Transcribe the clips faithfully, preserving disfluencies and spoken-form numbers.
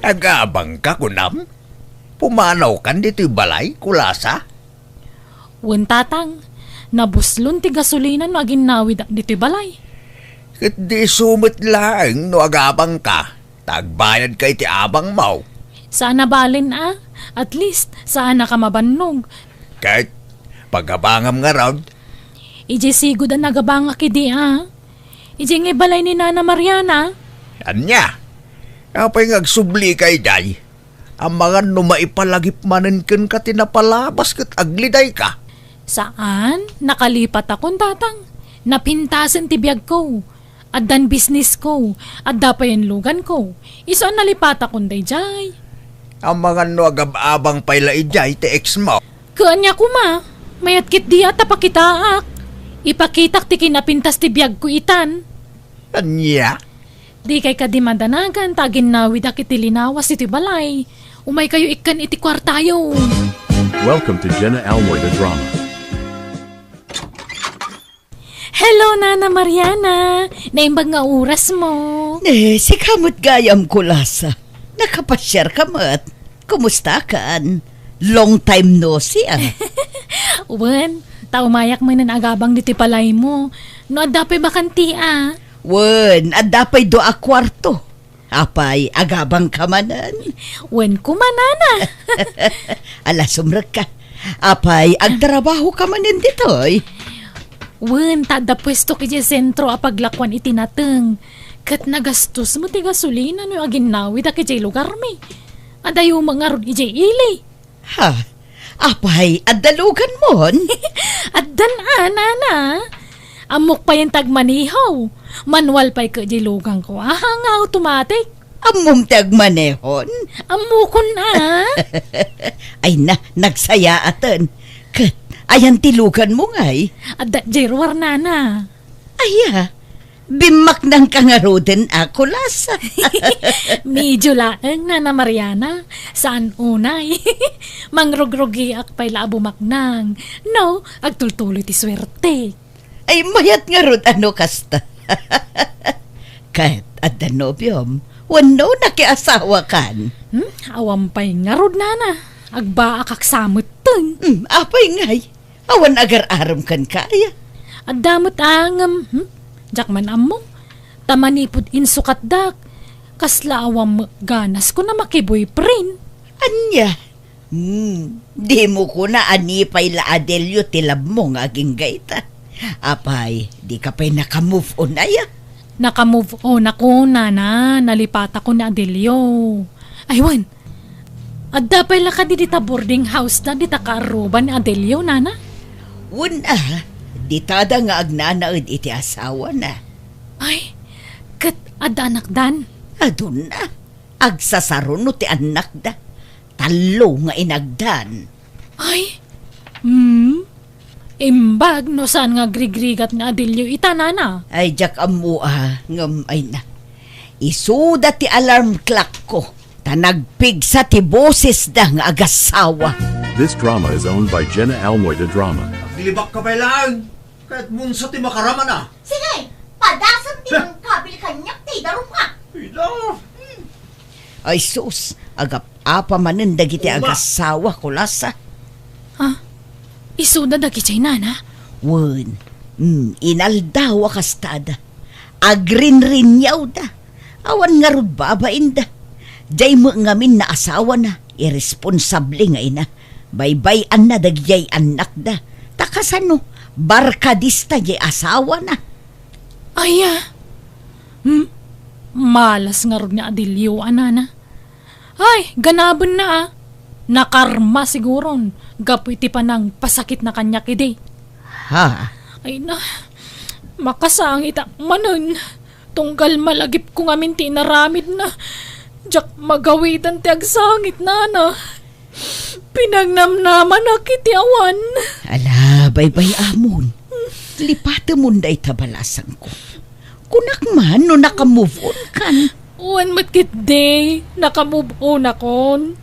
Agabangka, kunam? Pumanawkan ditoy balay, Kulasa? Wen, Tatang, nabuslon ti gasolina no aginnawidak ditoy balay. Ket di isu met laeng no agabangka, ta agbayadka iti abangmo. Saan a balen a, at least, saanaka mabannog. Ket, pagabangam ngarud? Idiay sigud a nagabangak idi a. Idiay ngay balay ni Nana Mariana. Ania? Apay nga agsublika idiay? Amangan no maipalagip manen kenka ti napalabas ket aglidayka. Saan, nakalipatakon, Tatang. Napintasen ti biagko. Addan bisnisko, adda pay inluganko. Isu a nalipatakon daydiay. Amangan no agab-abang pay la idiay ti ex mo. Ket ania koma, mayat ketdi a ta pakitaak. Ipakitak ti kinapintas ti biagko itan. Ania? Dikay kadi madanagan ta aginnawidak iti linawas iti balay. Umaykayo ikkan iti kuartayo. Welcome to Jenna Almoy the Drama. Hello, Nana Mariana! Naimbag nga oras mo. Eh, sika met gayam, Kulasa. Nakapasiarka met. Kumustakan? Long time no see, ah. Wen, ta umayak manen agabang ditoy balay mo. No adda pay bakanti, ah. Wen, adda pay dua a kuarto. Apay, agabangka manen? Wen koma, Nana. Ala, sumrekka. Apay, agtrabahoka manen ditoy? Wen, ta adda puestok idiay sentro a paglakuan iti nateng. Ket nagastos met ti gasolina no aginnawidak idiay lugarmi. Adayo met ngarud idiay ili. Ha? Apay, adda luganmon? Addan a, Nana. Ammok payen ti agmaneho. Manual pay ket diay luganko. Aha, nga automatic. Ammom ti agmanehon? Ammokon a. Ay na, nagsayaaten. Ket, ayan ti luganmo ngay? Adda diay ruar, Nana. Aya, bimmaknangka ngaruden a, Kulasa? Medyo laeng, Nana Mariana. Saan unay. Mangrugrugiak pay la a bumaknang. No, agtultuloy ti suerte. Ay, mayat ngarud a no kasta. Ket, adda nobiom? Wenno nakiasawakan? Hmm? Awan pay ngarud, Nana. Agbaakak sa metten. Hmm, apay ngay? Awan agar-arem kenka aya? Adda met a ngem, hmm? Diak man ammo. Ta manipud insukatdak, kasla awan met ganasko a makiboyfriend. Ania? Hmm, dimo kuna a ni pay la Adelio ti labmo nga agingga ita. Apay, dika pay naka-move on aya? Naka-move on ako, Nana. Nalipatakon ni Adelio. Ay, wen, adda pay la kadi dita boarding house-da dita kaarruba ni Adelio, Nana? Wen a, ditada nga agnanaed iti asawana. Ay, ket adda anakdan? Aduna. Agsasarunno ti annakda. Tallo nga inagdan. Ay, hmm. Imbag no saan nga agrigrigat ni Adelio ita, Nana? Ay, diak ammo a, ngem ay na. Isuda ti alarm clock-ko, ta nagpigsa ti bosesda nga agassawa. This drama is owned by Jenna Almoy de Drama. Aglibakka pay laeng, ket munso ti makaramana. Sige, padasem ti mangkabil kaniak ti idarumka. Ida. Ay sus, agap-apa manen dagiti agassawa, Kulasa. Ha? Isuda dagiti nana? Wen, mm, inaldaw a kastada. Agrinrinniawda. Awan ngarud babainda. Diay met ngamin naasawana, irresponsable nga ina. Baybay-anna dagidiay annakda. Ta kasano, barkadista diay asawana. Aya. Hmm? Malas ngarud ni Adelio a nana. Ay, ganabenna a. Nakarma siguron gapu iti panangpasakitna kaniak idi. Ha? Ay na, makasangitak manen. Tunggal malagipko ngamin ti inaramidna. Diak magawidan ti agsangit, nana. Pinagnamnamanak iti awan. Ala, baybay-amon. Lipatemon dayta balasangko. Kunak man no naka-move on kan. Wen met ketdi, naka-move on akon.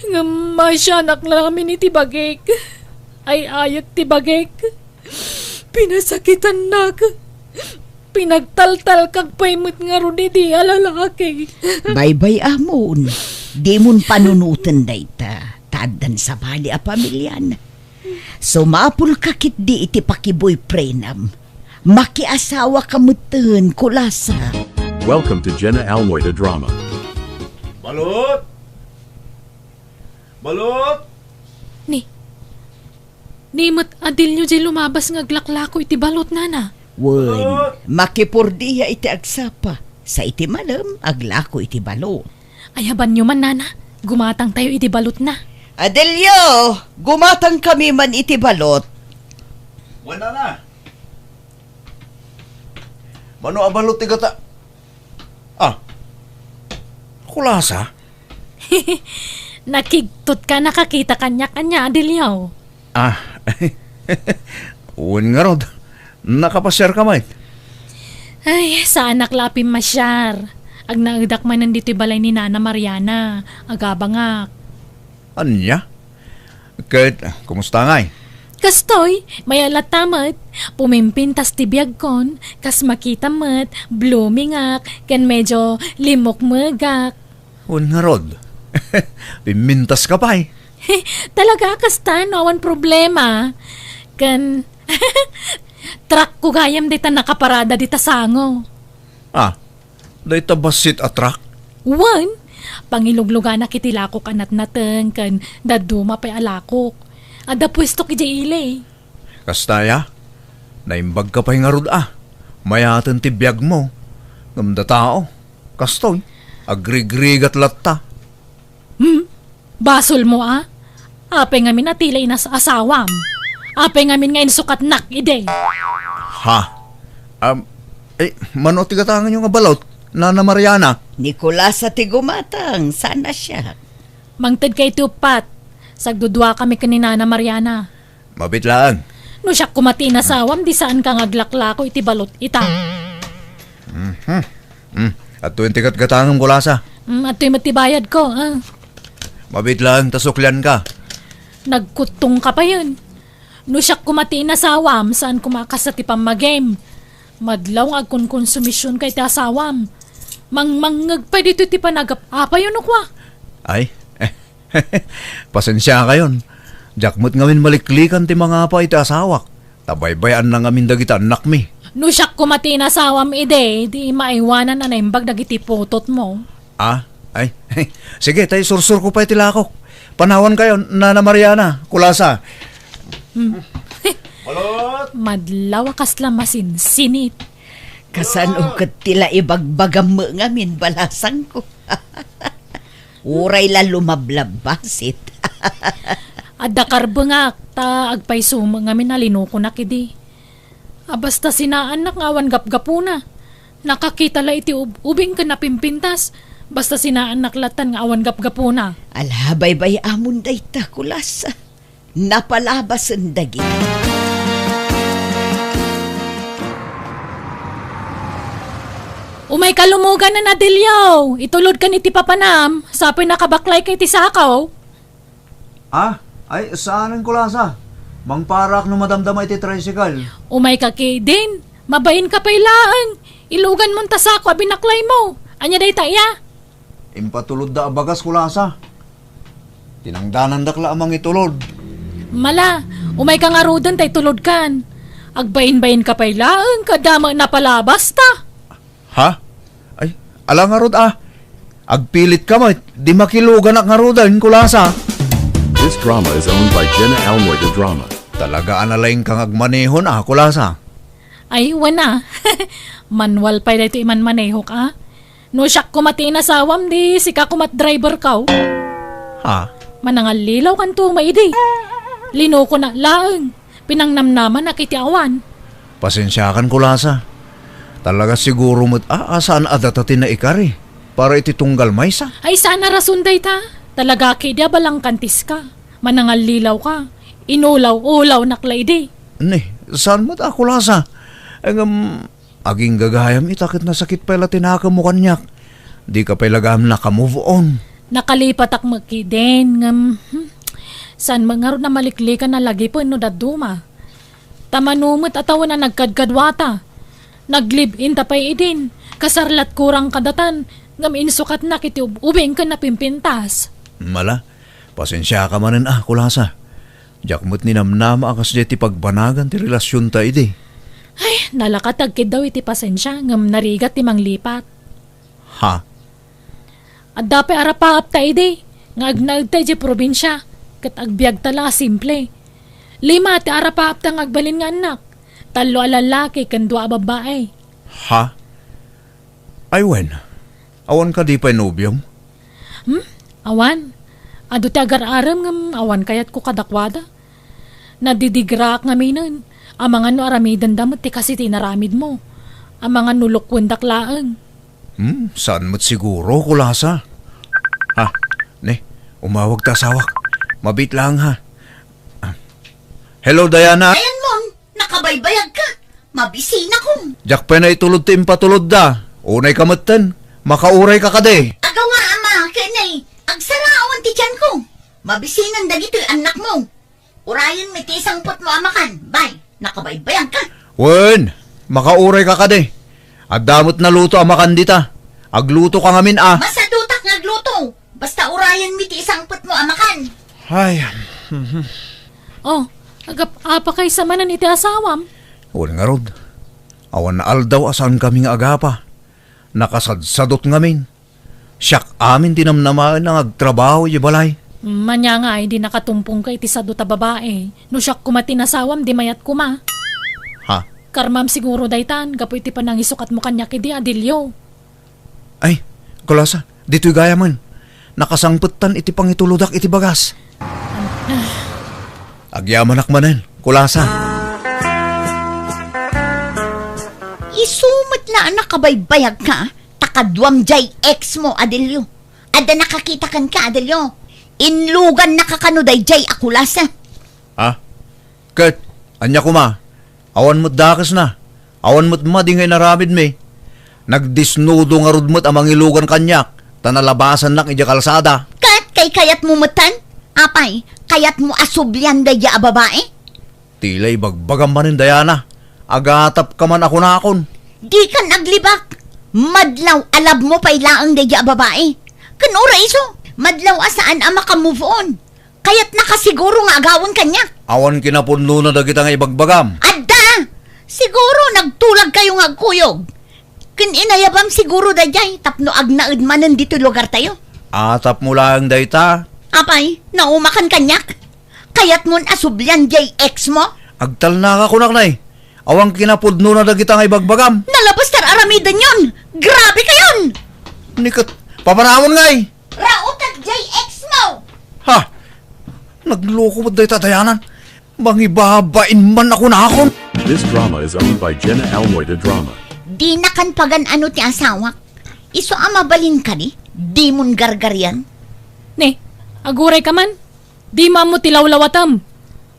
Ngem maasianak lamin iti bagik. Ay-ayek ti bagik. Pinasakitannak. Pinagtaltalkak pay met ngarud idi a lalaki. Baybay-amon, dimon panunoten dayta, ta addan sabali a pamilian. Sumapulka ketdi iti pakiboyfriendam. Makiasawaka metten, Kulasa. Welcome to Jenna Almoy the Drama. Balot! Balot! Ni, ni met Adelio jay lumabas nga aglaklako iti balot, nana. Wen, makipurdiya iti agsapa. Sa iti malem, aglako iti balot. Ayabanyo man, nana. Gumatangtayo iti balotna. Adelio, gumatangkami man iti balot. Wen, nana. Mano a balot ti gata? Ah. Kulasa? Nakigtot ka, nakakita kaniak ania, Adelio? Ah. Wen ngarud. Nakapasiar ka met? Ay, saanak la a pimmasiar. Agnaedak manen ditoy balay ni Nana Mariana. Agabangak. Ania? Ket, kumusta ngay? Kastoy, mayat latta met. Pumimpintas ti biagkon, kas makita met, bloomingak, ken medyo limukmegak. Wen ngarud. Pimmintas ka pay. Talaga, kasta, no awan problema. Ken, truck ko gayam dayta nakaparada dita sango. Ah, dayta bassit a truck? Wen, pangilugluganak iti lakok a natnateng ken dadduma pay a lakok. Adda puestok idiay ili. Kasta aya? Naimbag ka pay ngarud a. Mayaten ti biagmo. Ngem datao. Kastoy, agrigrigat latta. Hmm? Basolmo a? Apay ngamin a ti la inas-asawam? Apay ngamin nga insukatnak idi? Ha? Am, eh, mano ti gatanganyo nga balot, Nana Mariana? Ni Kulasa ti gumatang, saan a siak. Mangted ka iti uppat. Sagdudua kami ken ni Nana Mariana. Mabit laeng. No siak koma ti inasawam, di saan ka nga aglaklako iti balot ita. Mhm. Hmm. Adtoyen ti gatgatangem, Kulasa. Hmm, adtoy met ti bayad ko, ah. Mabit laeng ta suklian ka. Nagkuttong ka payen. No siak koma ti inasawam, saan koma a kasta ti pammagim. Madlaw nga agkonkonsumision ka iti asawam. Mangmangngeg pay ditoy ti panagap-apayo no kua. Ay, pasensiakayon. Diak met ngamin maliklikan ti mangapa iti asawak, ta baybay-anna ngamin dagiti annakmi. No siak koma ti inasawam idi, di maaywanan a naimbag dagiti putotmo. Ah, ay, sige, tay sursurko pay ti lakok. Panawankayo, Nana Mariana, Kulasa. Hmm. Balot! Madlaw a kasla masinsinit. Kasano ket ti la ibagbagam met ngamin, balasangko? Uray la lumablabbasit. Adda karbengak, ta agpayso met ngamin a linokonak idi. A, basta sinaannak nga awan gapgapuna. Nakakita la iti ub-, ubing ken napimpintas. Basta sinaannak lattan nga awan gapgapuna. Ala, baybay-amon dayta, Kulasa. Napalabasen dagiti. Umayka lumuganen, Adelio. Itulodkan iti papanam. Sa pay nakabaklayka iti sakaw. Ah, ay, saanen, Kulasa. Mangparak no madamdama iti tricycle. Umayka ketdin. Mabainka pay laeng. Iluganmon ta sako a binaklaymo. Ania dayta, iya? Impatulodda a bagas, Kulasa. Tinangdanandak la a mangitulod. Mala, umayka ngaruden ta itulodkan. Agbainbainka pay laeng, kada met napalabasta. Ha? Ay, ala ngarud a. Agpilitka met, di makiluganak ngaruden, Kulasa. This drama is owned by Jenna Almoy the Drama. Talaga a nalaingka nga agmanehon a, Kulasa. Ay, wen a. Manual pay daytoy imanmanehok a. No siak koma ti inasawam, di sika komat driver kaw. Ha? Manangallilaw kanto maidi. Linokonak laeng. Pinangnamnamanak iti awan. Pasensiakan, Kulasa. Talaga siguro met a, a saan a data ti naikari para iti tunggal maysa. Ay, saan a rason dayta. Talaga ketdi a balangkantiska. Manangallilaw ka. Inulaw-ulawnak la idi. Ni, saan met a, Kulasa? Ngem, agingga gayam ita ket nasakit pay la ti nakemmo kaniak. Dika pay la gayam naka-move on. Nakalipatak met ketdin, ngem, hmm, saan met ngarud a maliklikan a lagipen no dadduma. Ta mano met a tawen a nagkadkaduata. Nag-live-in ta pay idin. Kasar la't kurang kadatan, ngem insukatnak iti ub-ubing ken napimpintas. Mala, pasensiaka manen a, Kulasa. Diak met ninamnama a kasdiay ti pagbanagan ti relasionta idi. Ay, nalaka ti agkiddaw iti pasensia, ngem narigat ti manglipat. Ha? Adda pay arapaapta idi nga agnaedta idiay probinsia, ket agbiagta la a simple. Lima ti arapaapta nga agbalin nga annak, tallo a lallaki ken dua a babbai. Ha? Ay wen, awan kadi pay nobiom? Hmm? Awan. Adu ti agar-arem ngem awan kayatko kadakuada. Nadidigraak ngaminen. Amangan no aramidenda met ti kas iti inaramidmo. Amangan no lukwendak laeng. Hmm, saan met siguro, Kulasa? Ha? Ne, umawag ta asawak. Mabiit laeng, ha? Ah. Hello, Diana? Ayan mon, nakabaybayag ka. Mabisina kong. Diak pay naitulod ti impatulodda. Unay ka metten. Makauray ka kadi. Agaw nga ama, ken ay, agsaraawan ti tiyan ko. Mabisinan dagitoy annak mo. Urayen mi ti isangpet mo a makan. Bay, nakabaybayag ka. Wen, makauray ka kadi. Adda met naluto a makan dita. Agluto ka ngamin a. Masadutak nga agluto. Basta urayen mi ti isangpet mo a makan. Ay. Oh, agap-, apakaysa manen iti asawam? Wen ngarud. Awan aldaw a saan kami nga agapa. Nakasadsadot ngamin. Siak amin ti namnamaen nga agtrabaho iti balay. Mania nga ay di nakatumpong ka iti sadu ta babae. No siak koma ti nasawam, di mayat koma. Ha? Karmam siguro daytan, gapu iti panangisukat mo kaniak idi, Adelio. Ay, Kulasa, ditoy gayamen. Nakasangpettan iti pangitulodak iti bagas. Agyamanak manen, Kulasa. Isu met la a nakabaybayag ka, ta kaduam jay ex mo, Adelio. Adda nakakita kenka, Adelio. Inlugannaka kano dayjay a Kulasa. Ha? Ket, ania koma? Awan met dakesna. Awan met madi nga inaramidmi. Nagdesnudo ngarud met a mangilugan kaniak, ta nalabasannak idiay kalsada. Ket kaykayatmo metten? Apay, kayatmo a sublian daydiay a babae? Ti la ibagbagam manen, Diana. Agatapka man a kunakon. Dikan aglibak. Madlaw a love mo pay laeng daydiay a babae. Ken uray isu, madlaw a saan a maka-move on. Kayatnaka siguro nga agawen kaniak. Awan kinapudnona dagita nga ibagbagam. Adda! Siguro nagtulag kayo nga agkuyog. Ken inayabam siguro daydiay tapno agnaed manen ditoy lugartayo. Atapmo laeng dayta. Apay, naumakan kaniak? Kayatmon a sublian jay ex mo? Agtalnaka kunak, nay. Awan kinapudnona dagita nga ibagbagam. Nalabas ta ar-aramidenyon! Grabe kayon! Ni ket, papanamon ngay! Rautek jay ex mo! Ha? Nagloko met dayta dayanan. Mangibabain man a kunakon. This drama is owned by Jenna Almoy de Drama. Dinakan pagan-ano ti asawak. Isu a mabalin kadi, dimon gargarian. Ne, aguray ka man. Dimo ammo ti lawlawatem.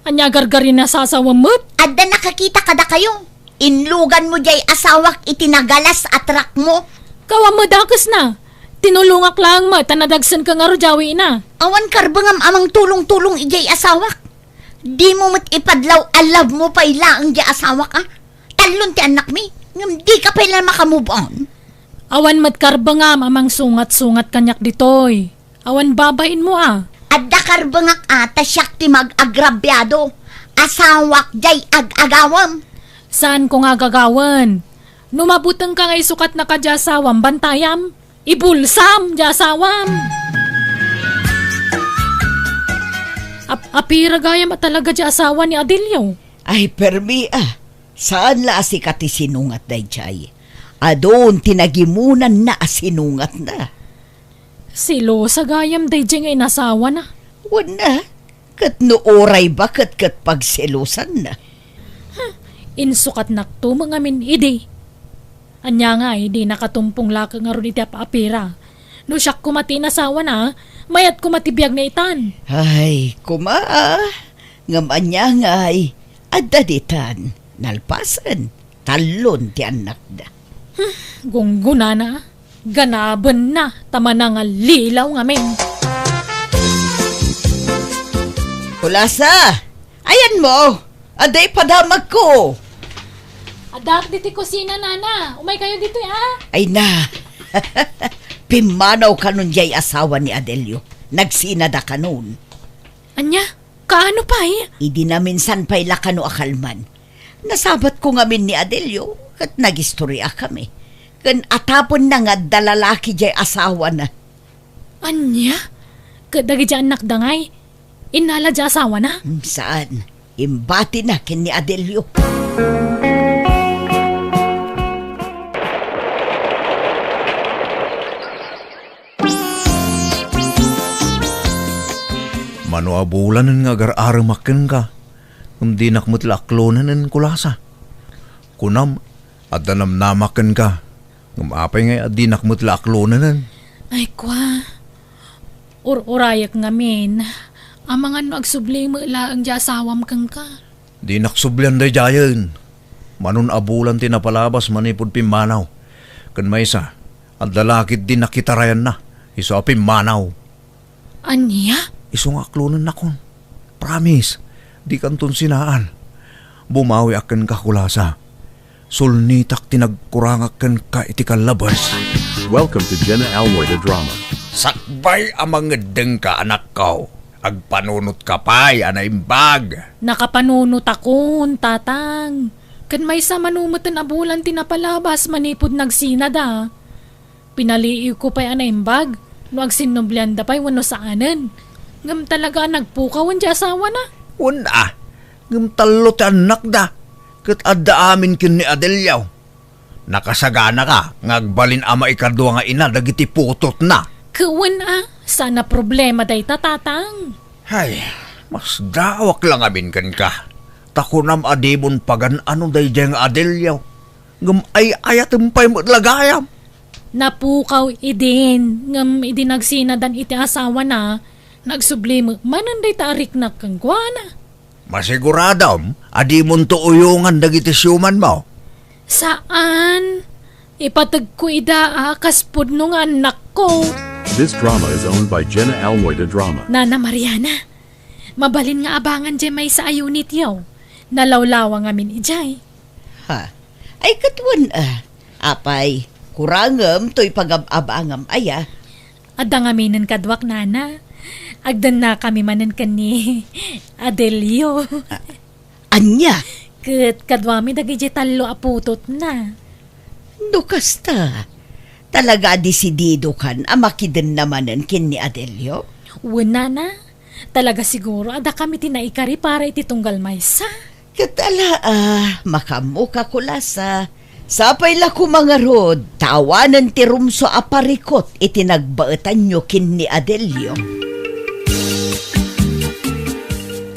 Ania gargarian a sasawem met? Adda nakakita kadakayo. Inluganmo jay asawak iti nagalas a truck mo. Kawam met dakesna. Tinulongak laeng met ta nadagsenka ngarud a awiina. Awan karbengam a mangtulong-tulong idiay asawak. Dimo met ipadlaw a love mo pay laeng jay asawak a. Tallon ti annakmi, ngem dika pay la maka-move on. Awan met karbengam a mangsungat-sungat kaniak ditoy. Awan babainmo a. Adda karbengak a ta siak ti mag-agrabiado. Asawak jay ag-agawem. Saanko nga agagawen? No mabutenka nga isukatnaka jay asawam, bantayam. Ibulsam jay asawam. Ap-, apira gayam a talaga jay asawa ni Adelio? Ay, permi a. Saan la a sika ti sinungat dayjay. Adun ti nagimunanna a sinungatna. Selosa gayam dayjay nga inasawana. Wen a, ket no uray baket ket pagselosanna. Hmm, insukatnakto met ngamin idi. Ania ngay, dinaka tumpong laeng ngarud iti ap-apira. No siak koma ti inasawana, mayat koma ti biag na itan. Ay, koma, a. Ngem ania ngay, adda ditan, nalpasen, tallon ti annakda. Hmm, gunggonana, ganabenna, ta manangallilaw ngamin. Kulasa, ayanmo, adda ipadamagko. Addaak ditoy kusina, nana. Umaykayo ditoy, a. Ay na. Pimmanaw kanon jay asawa ni Adelio. Nagsinada kanon. Ania? Kaano pay? Idi naminsan pay la kano a kalman. Nasabatko ngamin ni Adelio, ket nagistoriakami. Ken atapenna nga adda lalaki jay asawana. Ania? Ket dagiti annakda ngay, innala jay asawana? Hmm, saan. Imbatina ken ni Adelio. Mano a bulanen nga agar-aremak kenka, ngem dinak met la aklonen, Kulasa. Kunam, adda namnamak kenka, ngem apay ngay a dinak met la aklonen? Ay, kua, ur-urayek ngamin. Amangan no agsubli met laeng ti asawam kenka. Dinak sublian daydiayen. Mano a bulan ti napalabas manipud pimmanaw. Ken maysa, adda la ketdi nakitarayanna, isu a pimmanaw. Ania? Isu nga aklonennakon. Promise, dikanton sinaan. Bumawiak kenka, Kulasa. Sulnitak ti nagkurangak kenka iti kallabes. Welcome to Jenna Almoy the Drama. Sakbay a mangeddengka, anakko. Agpanunotka pay a naimbag. Nakapanunotakon, tatang. Ken maysa mano meten a bulan ti napalabas manipud nagsinada. Pinaliiwko pay a naimbag no agsinnublianda pay wenno saanen. Ngem talaga a nagpukawen ti asawana. Wen a, ngem tallo ti annakda, ket adda amin ken ni Adelio. Nakasaganaka nga agbalin a maikadua nga ina dagiti putotna. Ket wen a, saan a problema dayta, tatang. Hay, masdaawak la ngamin kenka. Ta kunam a dimon pagan-ano daydiay nga Adelio. Ngem ay-ayatem pay met la gayam. Napukaw idin, ngem idi nagsinadan iti asawana, nagsubli met manen dayta a riknak kenkuana. Masiguradom a dimonto uyongan dagiti siumanmo? Saan. Ipategko ida a kas pudno nga annakko. This drama is owned by Jenna Almoy the Drama. Nana Mariana, mabalin nga abangan jay maysa a unit, yaw. Nalawlawa ngamin ijay. Ha? Ay, ket wen a. Apay, kurangem toy pagab-abangam aya? Adda ngaminen kaduak, nana. Agdennakami manen ken ni Adelio. A-, ania? Ket kaduami dagiti tallo a putotna. No kasta, talaga a desididokan a makidenna manen ken ni Adelio? Wen, nana. Talaga siguro a dakami ti naikari para iti tunggal maysa. Ket ala a, makaammoka, Kulasa. Sapay la koma ngarud, ta awanen ti rumsua a parikut iti nagbaetanyo ken ni Adelio.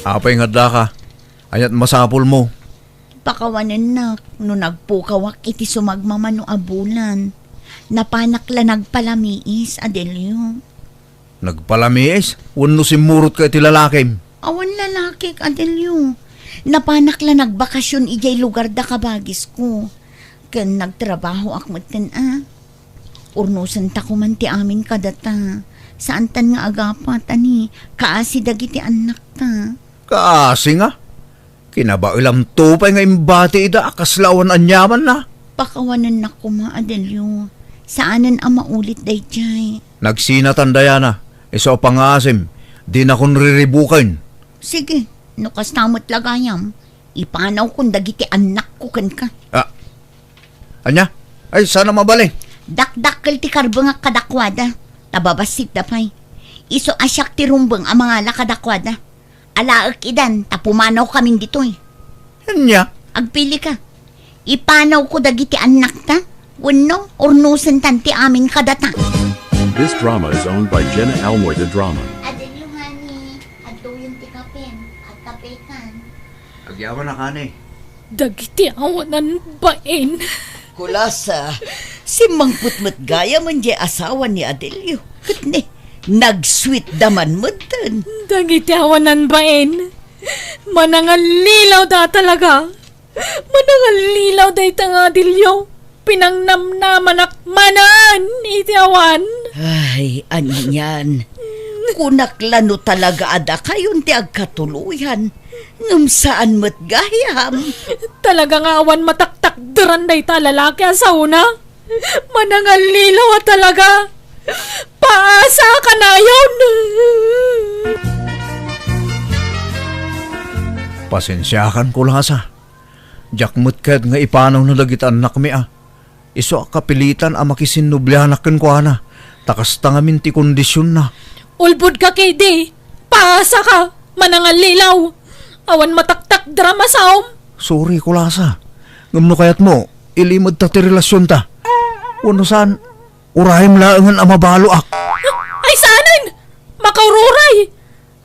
Apay nga addaka? Ania't masapulmo? Pakawanennak no nagpukawak iti sumagmamano a bulan. Napanak la nagpalamiis, Adelio. Nagpalamiis? Wenno simmurotka iti lalakim? Awan lalakik, Adelio. Napanak la nagbakasyon idiay lugar da kabagisko. Ken nagtrabahoak metten a. Urnosentako man ti amin kadata. Saantan nga agapat, ani, kaasi dagiti annakta. Kaasi nga? Kinabaelamto pay nga imbati ida a kasla awan aniamanna. Pakawanennak koma, Adelio. Saanen a maulit daydiay. Nagsinatan dayana, isu a pangaasim, dinakon riribuken. Sige, no kasta met la gayam, ipanawkon dagiti annakko kenka. Ah, ania? Ay, saan a mabalin? Dakdakkel ti karbengak kadakuada, ta babassitda pay. Isu a siak ti rumbeng a mangala kadakuada. Alaek idan ta pumanawkamin ditoy. Ania? Agpilika. Ipanawko dagiti annakta, wenno urnosentan ti amin kadata. This drama is owned by Jenna Almoy the Drama. Adelio, honey, adtoyen ti kapem. Agkapekan. Agyaman a, honey. Dagiti awanan bain. Kulasa, simmangpet met gayam diay asawa ni Adelio. Ket ne, nag-sweet da man metten. Dagiti awanan bain. Manangallilaw da talaga. Manangallilaw dayta nga Adelio. Pinangnamnamanak manen iti awan. Ay, anian. Kunak la no talaga a dakayon ti agkatuloyan. Ngem saan met gayam. Talaga nga awan mataktak Deran dayta a lalaki a saona. Manangallilaw a talaga. Paasa kanayon. Pasensiakan, Kulasa. Diak met kayat nga ipanawna dagiti annakmi a. Isu a kapilitan a makisinnublianak kenkuana, ta kasta ngamin ti kondisionna. Ulbodka, K D. Paasaka, manangallilaw. Awan mataktakder a masaom. Sorry, Kulasa. Ngem no kayatmo, ilimedta ti relasionta. Wenno saan, urayem laengen a mabaloak. Ay, saanen! Makaururay!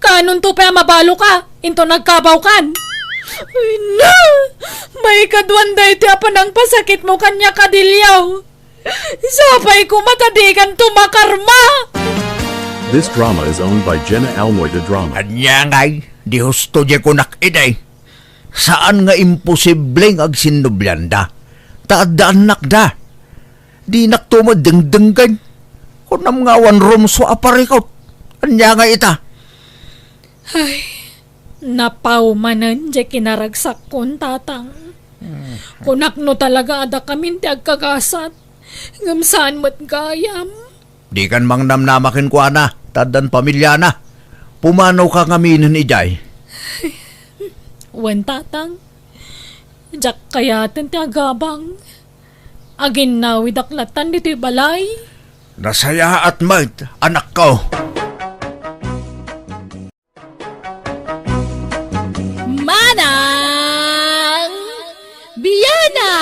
Kaanonto pay a mabaloka, inton agkabawkan. Ay, na! Maikaduan daytoy a panangpasakitmo kaniak, Adeliao. Sapay koma ta dikanto makarma! This drama is owned by Jenna Almoy de Drama. Ania ngay, di husto di kunak idi. Saan nga imposible nga agsinnublianda. Ta adda annakda. Dinakto met dengdenggen. Kunam nga awan rumsua a parikut. Ania ngay ita? Ay, napaw manen diay kinaragsakkon, Tatang. Kunak no talaga a dakamin ti agkagasat, ngem saan met gayam. Dikan mangnamnama kenkuana, ta addan pamiliana. Pumanoka ngaminen idiay. Wen, Tatang. Diak kayaten ti agabang. Aginnawidak latan ditoy balay. Nasayaat met, anakko. Manang Biana!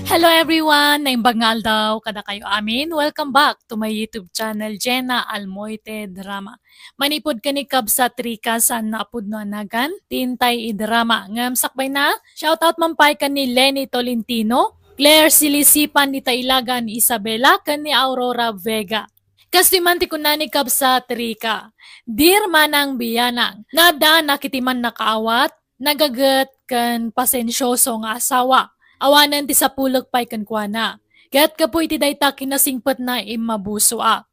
Hello everyone! Naimbag nga aldaw kadakayo amin. Welcome back to my YouTube channel, Jenna Almoite Drama. Manipud ken ni Kabsat Rica, saan nga a pudno a nagan, ti intay idrama. Ngem sakbayna, shoutout man pay ken ni Lenny Tolentino, Claire Silisipan, ni Tailagan Isabela, ken ni Aurora Vega. Kastoy man ti kuna ni Kabsat Rica, "Dear Manang Bianang, naaddanak iti mannakaawat, nagaget, ken pasensioso nga asawa. Awanen ti sapulek pay kenkuana. Ket gapu iti dayta kinasingpetna, immabusoak.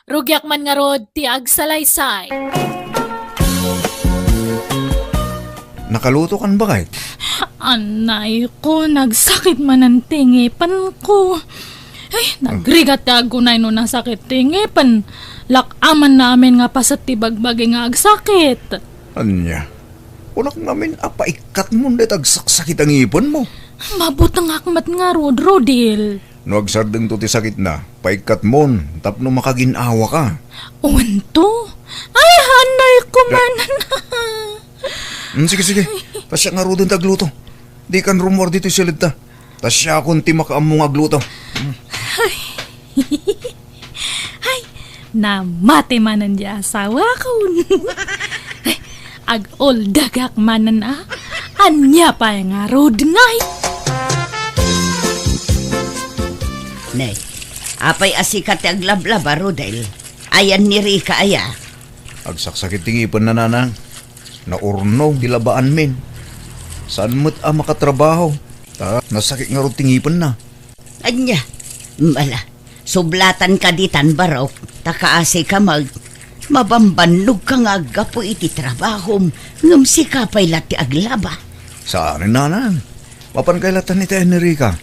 Rugiak man ngarud ti agsalaysay." Nakalutokan, baket? Anayko, nagsakit manen ti ngipenko. Ay, nagrigat ti agunay no nasakit ti ngipen. Lak-amanna amin nga paset ti bagbagi nga agsakit. Ania? Kunak ngamin a paikkatmon dayta agsaksakit a ngipenmo. Mabutengak met ngarud, Rodel. No agsardengto ti sakitna, paikkatmon tapno makagin-awaka. Wen to? Ay, anayko man. Mm, sige, sige. Ta siak ngaruden ti agluto. Dikan rummuar ditoy siledta. Ta siakon ti makaammo nga agluto. Ay, namati manen diay asawakon. Ay, ag-uldagak manen a. Ania pay ngarud ngay? Ne, apay a sika ti aglablaba, Rodel? Ayan ni Rica aya? Agsaksakit ti ngipenna, nanang. Naurnog ti labaanmin. Saan met a makatrabaho. Ta nasakit ngarud ti ngipenna. Ania? Mala, sublatanka ditan, barok, ta kaasika met. Mabambannogka nga aggapu iti trabahom, ngem sika pay la ti aglaba. Saan, nanang. Mapan kay latan iti Enrica.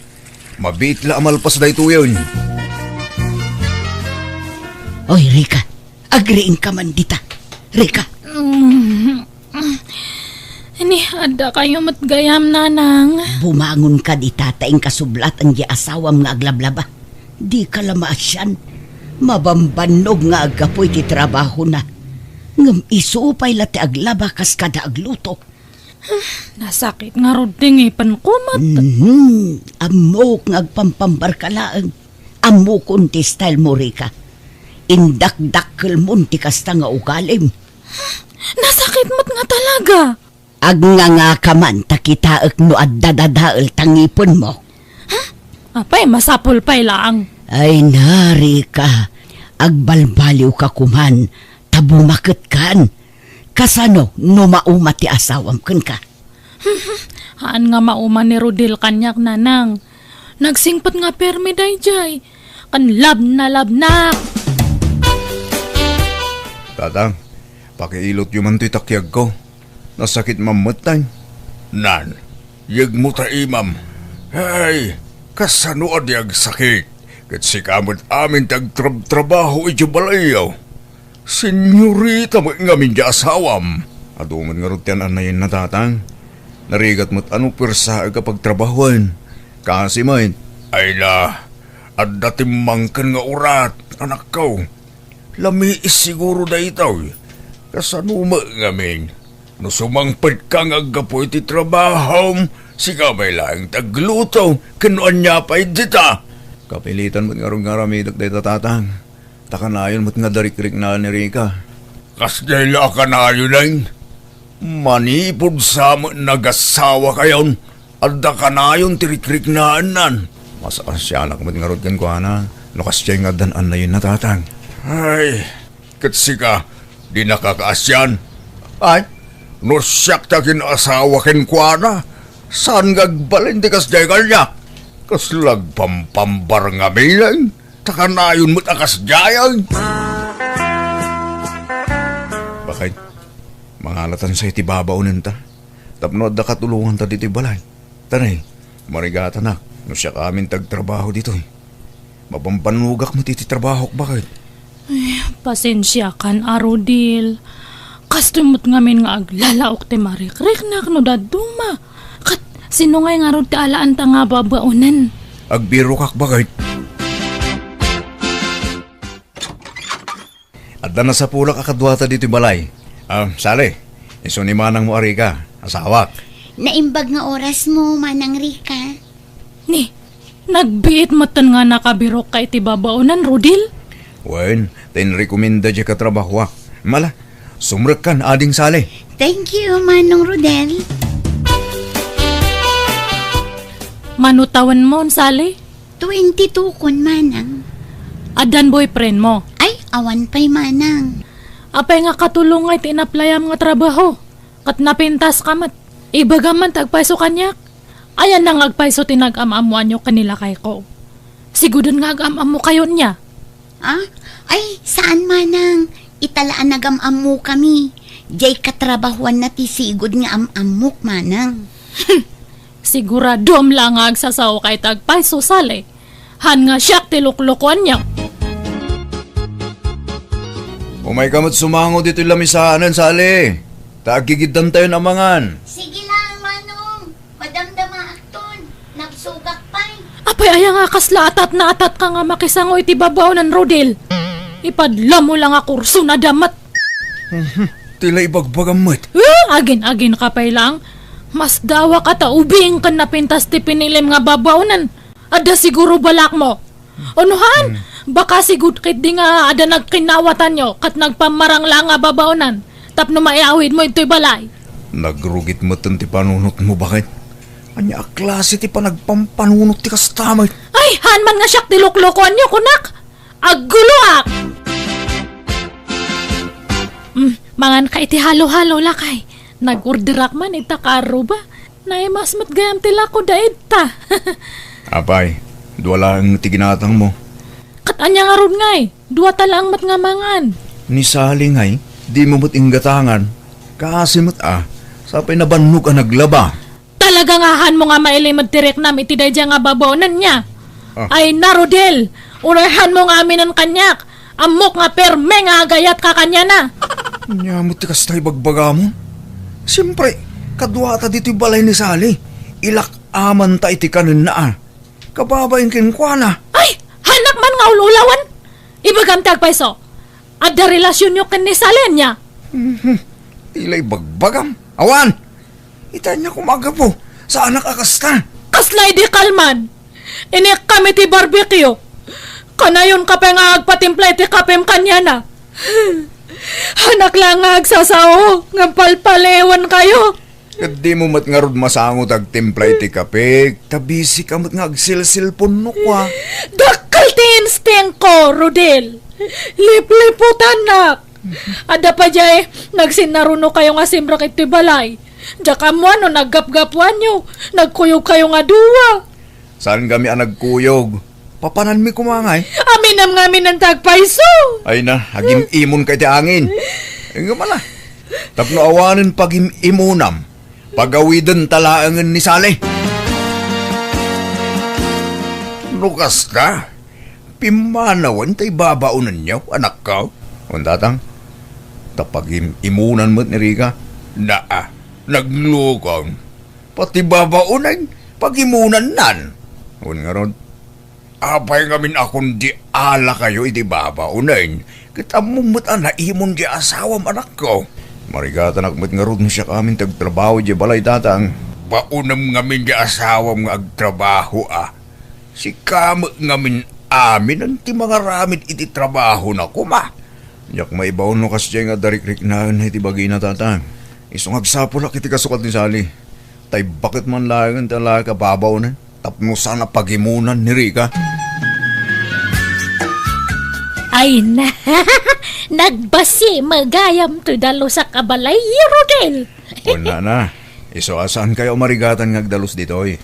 Mabiit la a malpas daytoyen. Oy, Rica, agriingka man dita. Rica. Mm. Ni, adda kayo met gayam, nanang. Bumangonka dita ta inkasublatan diay asawam nga aglablaba. Dika la maasian. Mabambannog nga aggapu iti trabahona. Ngem isu pay la ti aglaba kas kada agluto. Nasakit ngarud ti ngipenko met. Mhm. Ammok nga agpampambarka laeng. Ammokon ti style mo, Rica. Indakdakkelmon ti kasta nga ugalim. Nasakit met nga talaga. Agngangaka man ta kitaek no adda dadael ta ngipenmo. Apay, masapul pay laeng. Ay na, Rica, agbalbaliwka koman ta bumaketkan. Kasano no mauma ti asawam kenka? Haan nga mauma ni Rodel kaniak, nanang. Nagsingpet nga permi daydiay. Ken labnalabnak. Tatang, pakiilotyo man toy takiagko. Nasakit mammetten. Nan, yegmo ta imam. Ay, kasano a di agsakit? Ket sika met amin ti agtrabtrabaho iti balayyo. Senyorita met ngamin ti asawam. Adu met ngarud ti an-annayenna, Tatang. Narigat met a no puersaek a pagtrabahoen. Kasi met. Ay na, adda timmangken nga urat, anakko. Lamiis siguro daytoy. Kasano met ngamin? No sumangpetka nga aggapu iti trabahom, sika met laeng ti agluto, ken no ania pay dita. Kapilitan met ngarud nga aramidek dayta, Tatang. Ta kanayon met nga darikriknaan ni Rica. Kasdiay la a kanayonen? Manipud sa met nagasawakayon, adda kanayon ti rikriknaennan. Masaasianak met ngarud kenkuana, no kasdiay nga addan annayenna, Tatang. Ay, ket sika, di nakakaasian. Ay, no siak ti agin-asawa kenkuana, saan nga agbalin ti kasdiay kaniak? Kasla agpampambar ngamin, ta kanayon met a kasdiay. Bakit? Mangalatan sa iti babaonenta. Tapno adda katulonganta ditoy balay. Tanay, marigatanak, no siak amin ti agtrabaho ditoy. Mapampanugak met iti trabahok, bakit? Ay, pasensiakan a, Rodel. Kastoy met ngamin nga aglalaok ti marikriknak no dadduma. Ket sino ngay ngarud ti alaanta nga babaonen? Agbirokak, bakit? Adda nasapulak a kaduata ditoy balay. Ah, Sally, isu ni manangmo a Rica, asawak. Naimbag nga orasmo, Manang Rica. Ni, nagbiit metten nga nakabirokka iti babaonen, Rodel? Wen, ta inrekomenda diay katrabahoak. Mala, sumrekkan, Ading Sally. Thank you, Manong Rodel. Mano tawenmo, Sally? Twenty-two kon, Manang. Addan boyfriendmo? Ay, awan pay, Manang. Apay nga katulong nga iti inaplayam nga trabaho? Ket napintaska met. Ibagam man ti agpayso kaniak. Ayanna nga agpayso ti nag-am-ammoanyo ken ni lakayko? Siguden nga agam-ammokayo nia. Ah? Ay, saan, Manang. Ita la a nagam-ammokami. Diay katrabahoanna ti sigud nga am-ammok, Manang. Siguradom la nga agsasaoka iti agpayso, Sally. Han nga siak ti luklukuanyo. Umayka met sumango ditoy lamisaanen, Sally. Ta aggigiddantayon a mangan. Sige lang, Manong. Madamdamaakton. Nagsugak pay. Apay aya nga kasla atat na atat ka nga makisango iti babaonen, Rodel? Ipadlamo la nga kurso na damat. Mhm. Ti la ibagbagam met. Eh, agin-agin ka pay lang. Masdaawaka ta ubing ken napintas ti pinilim nga babaonen. Adda siguro balakmo. Unuhan, hmm, baka sigud ketdi nga adda nagkinnawatanyo ket nagpammarang la nga babaonan tapno maiawidmo itoy balay. Nagrugit metten ti panunotmo, bakit? Ania a klase ti panagpampanunot ti kasta met? Ay, han man nga siak ti luklukuanyo, kunak! Agguloak! Mm, manganka iti halo-halo, lakay. Nag-orderak man ita kaarruba. Naimas met gayam ti lako da ita. Apay, dua laeng ti ginatangmo. Ket ania ngarud ngay? Duata laeng met nga mangan. Ni Sally ngay, dimo met inggatangan. Kaasi met a, sapay nabannog a naglaba. Talaga nga hanmo nga mailimed ti riknam iti daydiay nga babaonen nia? Ah. Ay na, Rodel! Uray hanmo nga aminen kaniak! Ammok nga perme nga agayatka kaniana! Ania met ti kasta ibagbagamon? Siempre, kaduata ditoy balay ni Sally. Ilak-amanta iti kanenna a. Kababain kenkuana. Ay! Hanak man nga ul-ulawen! Ibagam ti agpayso. Adda relasionyo ken ni Sally ania? Mhm. Ti la ibagbagam. Awan! Ita ania koma a gapu? Saanak a kasta. Kasla idi kalman. Inikkam iti barbecue. Kanayonka pay nga agpatimpla iti kapem kaniana. Hanak la nga agsasao ngem palpaliwenkayo. Ket dimo met ngarud masango ti agtimpla iti kape, ta busy ka met nga agselselpon no kua. Dakkel ti instinct ko, Rodel. Lipliputanak. Adda pay diay nagsinnarunokayo nga simrek iti balay. Diak ammo no naggapgapuanyo, nagkuyogkayo nga dua. Saan kami a nagkuyog? Papananmi koma ngay? Aminam nga aminen ti agpayso. Ay na, agim-imonka iti angin. Ngem ala, tapno awanen pagim-imonam, pagawidenta laengen ni Sally. No kasta, pimmanawen tay babaonenyo, anakko. Wen, tatang, ta pagim-imunan met ni Rica. Naa, naglukong. Pati babaonen, pagimunannan. Wen ngarud, apay ngamin a kundi alakayo iti babaonen, ket ammom met a naimon ti asawam, anakko. Marigatanak met ngarud no siak amin ti agtrabaho idiay balay, tatang. Baonem ngamin ti asawam nga agtrabaho, a. Sika met ngamin aminen ti mangaramid iti trabahona koma. Diak maibaon no kasdiay nga adda rikriknaen iti bagina, tatang. Isu nga agsapulak iti kasukat ni Sally. Tay baket man laengen ti alaka babaonen tapno saan a pagimunan ni Rica. Ay na, nagbasi magayam ti dalusak a balay, Rodel. Wen, nana, isu a saankayo a marigatan nga agdalus ditoy.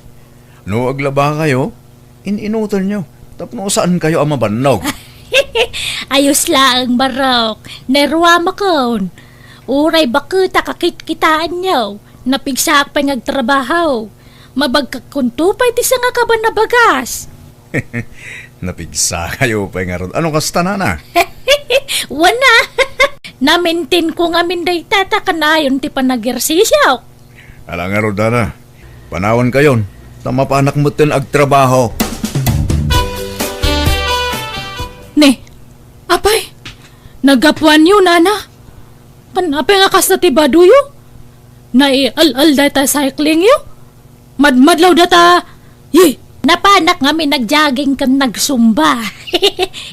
No aglabakayo, in-inutenyo tapno saankayo a mabannog. Ayos laeng, Barok. Naruamakon. Uray baket a kakitkitaenyo, napigsaak pay nga agtrabaho. Mabagkakkonto pay ti sangakaban a bagas. Napigsakayo pay ngarud. Ano kasta, nana? Wana. Namintinko ngamin dayta ta kanayon ti panagersisio. Ala ngarud, nana. Panawankayon, ta mapanak metten agtrabaho. Ne, apay, naggapuanyo, nana? Pan, apay nga kasta ti badoyo? Naial-al dayta cyclingyo? Madmadlaw data, ye! Napanak ngamin nag-jogging ken nagsumba.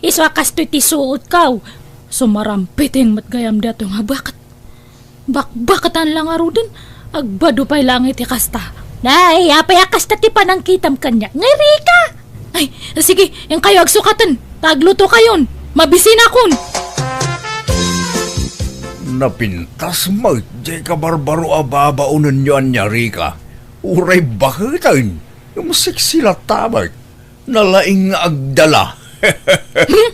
Isu a kastoy ti suotko. Sumarampiting met gayam daytoy nga baket. Bakbaketan la ngaruden, agbado pay laeng iti kasta. Ay, apay a kasta ti panangkitam kaniak, nga Rica? Ay, sige, inkayo agsukaten, ta aglutokayon, mabisinakon. Napintas met diay kabarbaro a babaonenyo ania, Rica. Uray baketen, ngem sexy latta met. Nalaing nga agdala. Hmm?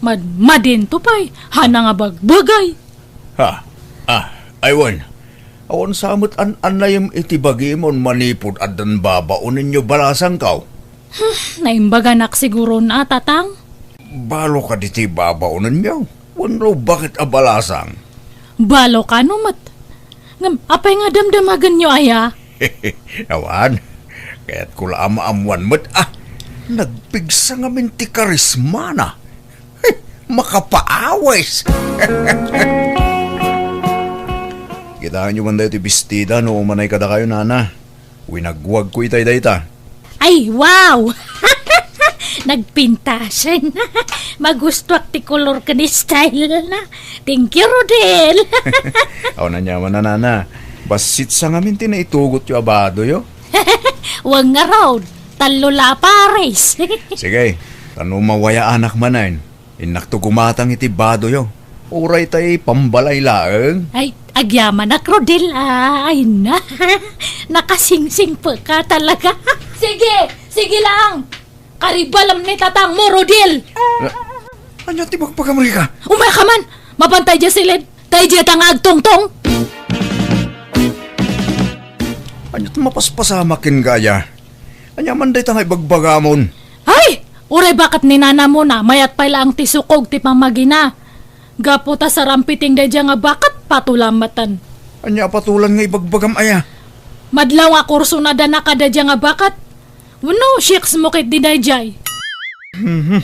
Madmadinto pay, hana nga bagbagay. Ha? Ah, ay wen. Awan sa met an-annayem iti bagimon manipud addan babaonenyo balasangko. Hmm, naimbaganak siguron a, tatang. Balo kadi ti babaonenyo wenno baket a balasang? Balo kano met. Ngem apay nga damdamagenyo aya? Awan. Kayatko la a maammuan met a. Nagpigsa ngamin ti karismana. Makapaawis. Kitaenyo man daytoy bestida no umanay kadakayo, nana. Winagwagko itay dayta. Ay, wow! Nagpintasen. Magustuak ti kolor ken style na. Thank you, Rodel. Awan aniaman a, nana. Bassit sa ngamin ti naitugotyo a badoyo. Wen ngarud, tallo la a pares. Sige, ta no mawayaanak manen, innakto gumatang iti badoyo. Uray tay pambalay laeng. Ay, agyamanak, Rodel, a. Ay na. Nakasingsingpeka talaga. Sige, sige lang. Karibalem ni tatangmo, Rodel. A-, ania ti bagbagam, Rica? Umay ka man. Mapantay dia siled. Tay dia ta nga agtungtong. Ania ti mapaspasamak kenka aya? Ania man dayta nga ibagbagamon? Ay! Uray baket ni nanamona, mayat pay laeng ti sukog ti pamagina. Gapu ta sarampiting daydiay nga baket, patulan metten. Ania a patulan nga ibagbagam aya? Madlaw nga kursona dana kadaydiay nga baket. Wenno, siyeks mo ket di daydiay? Mhm.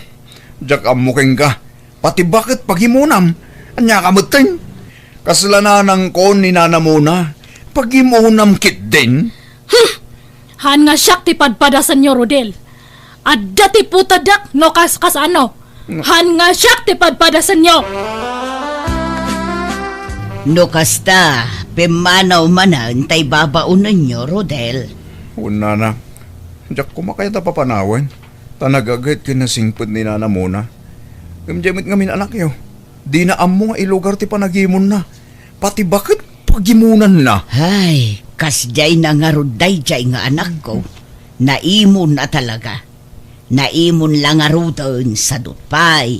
Diak ammo kenka. Pati baket pagimonam. Ania ka metten? Kasla nanangko ni nanamona. Pagimonam ketdin. Hmm. Haan nga siak ti padpadasenyo, Rodel. Adda ti putedek no kas, kasano. Haan nga siak ti padpadasenyo. No kasta, pimmanaw manen tay babaonenyo, Rodel. Wen, nana, diak koma kayat a papanawen, ta nagaget ken nasingpet ni nanamona. Ngem diay met ngamin anakyo, dina ammo nga ilugar ti panagimonna. Pati baket pagimonanna. Ay, kasdiay na ngarud daydiay nga anakko. Naimon a talaga. Naimon la ngaruden, sadut pay.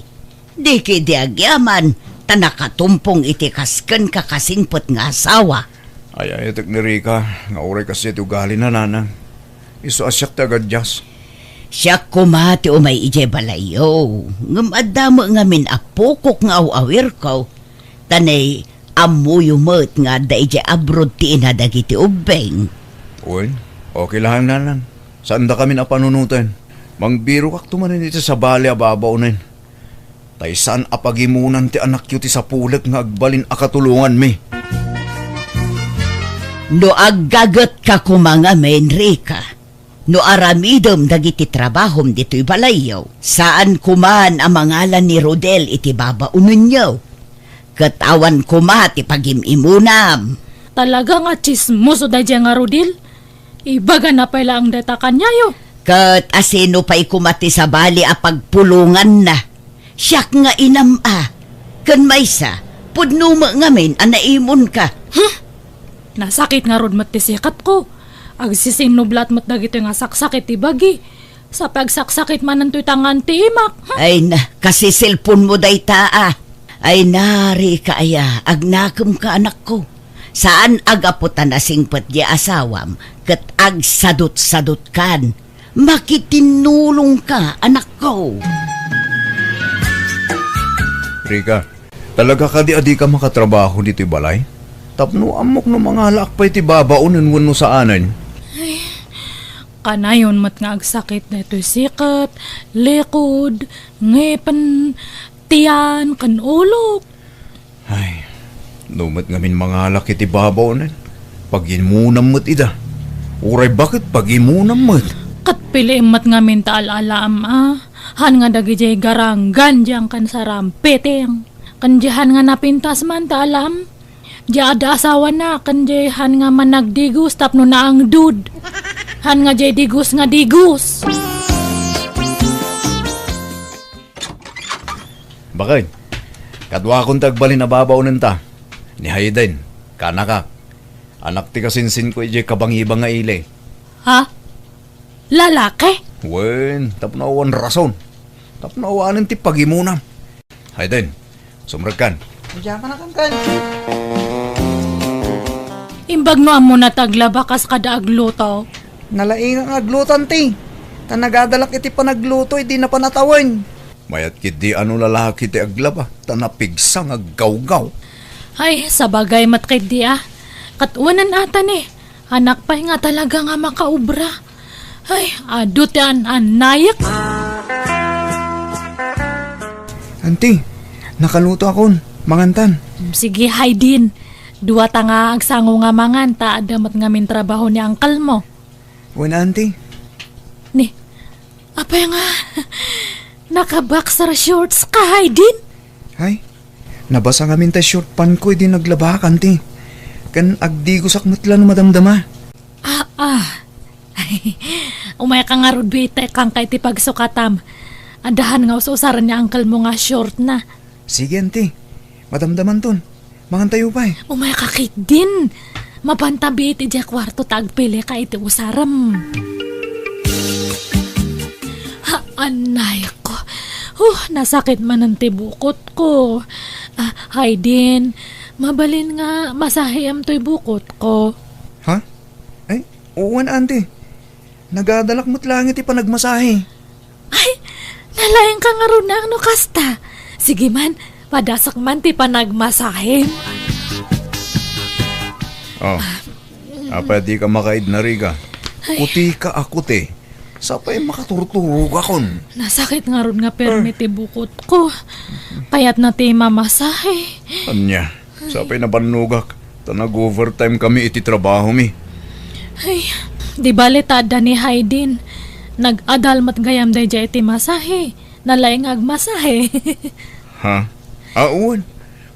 Di ketdi agyaman, ta nakatumpong iti kas kenka kasingpet nga asawa. Ay-ayatek ni Rica nga uray kasdiay ti ugalina, nanang. Isu a siak ti agadias. Siak koma ti umay idiay balayyo, ngem adda met ngamin a pukok nga aw-awirko, ta nay, ammoyo met nga adda idiay abroad ti ina dagiti ubbing. Wen, okay laeng, Nanang. Saandakamin a panunoten. Mangbirokakto manen iti sabali a babaonen. Tay saan a pagimunan ti anakyo ti sapulek nga agbalin a katulonganmi. No aggagetka koma ngamin, Rica, no aramidem dagiti trabahom ditoy balayyo, saan koman a mangala ni Rodel iti babaonenyo, ket awan koma ti pagim-imunam. Talaga nga tsismoso daydiay nga Rodel. Ibagana pay laeng dayta kaniayo. Ket asino pay koma ti sabali a pagpulonganna? Siak nga inam a. Ken maysa, pudno met ngamin a naimonka. Huh? Nasakit ngarud met ti sikatko. Agsisinnublat met dagitoy nga saksakit ti bagi. Sa pagsaksakit manen toy tangan ti imak. Huh? Ay na, kasiselponmo dayta a. Ay na, Rica aya, agnakemka, anakko. Saan a gapu ta nasingpet ti asawam ket agsadutsadutkan. Makitinnulongka, anakko. Rica, talaga kadi a dika makatrabaho ditoy balay? Tapno ammok no mangalaak pay ti babaonen wenno saanen. Kanayon met nga agsakit daytoy sikat, likod, ngipen, tiyan, ken ulok. Ay, no met ngamin mangalak iti babaonen, pagimunam met ida. Uray baket pagimunam met. Ket piliim met ngamin ta al-alaam a, han nga dagidiay garanggan diyan ken sarampiting. Ken diay han nga napintas man ta alam, diay adda asawana, ken diay han nga managdigos tapno naangdud. Han nga diay digos nga digos. Bakit? Kaduakon ti agbalin a babaonenta. Ni Hayden, kanakak. Anak ti kasinsinko idiay kabangibang nga ili. Ha? Lalaki? Wen, tapno awan rason. Tapno awanen ti pagimunam. Hayden, sumrekkan. Diak a nakankan. Imbag no ammona ti aglaba kas kada agluto. Nalaingak nga agluto, anti. Ta nagadalak iti panagluto idi napan a tawen. Mayat ketdi a no lalaki ti aglaba, ta napigsa nga aggawgaw. Ay, sabagay met ketdi a. Ket wen, ata ni, anak pay nga talaga nga makaobra. Ay, adu ti an-annayek. Anti, nakaluto akon. Mangantan. Sige, Haydin. Duata nga agsango nga mangan, ta adda met ngamin trabaho ni uncle mo. Wen, anti. Ni, apay nga, naka-boxer shorts ka, Haydin? Ay, nabasa ngamin ta short pant ko idi naglabak, anti. Ken agdigosak met la no madamdama. Ah, ah. Umayka ngarud, bi, ta ikkanka iti pagsukatam. Adda han nga us-usaren ni uncle mo nga short na. Sige, anti. Madamdamanton. Mangantayo pay. Umayka ketdin. Mapanta biit idiay kuarto ta agpilika iti usarem. Ha, anay ko. Huh, nasakit manen ti bukotko. Ah, Haydin, mabalin nga masahiam toy bukotko. Ha? Ay, wen, anti. Nagadalak met laeng iti panagmasahe. Ay, nalaingka ngarud no kasta. Sige man, padasak man ti panagmasahem. Oh, apay a dika makaidna, Rica? Ay. Kutika a kuti. Sapay makaturturogakon. Nasakit ngarud nga permi ti bukotko. Kayatna ti mamasahe. Ania? Sapay nabannogak, ta nag-overtime kami iti trabahomi. Ay, di bale ta adda ni Haydin. Nag-adal met gayam daydiay iti masahe. Nalaing nga agmasahe. Ha? Awan.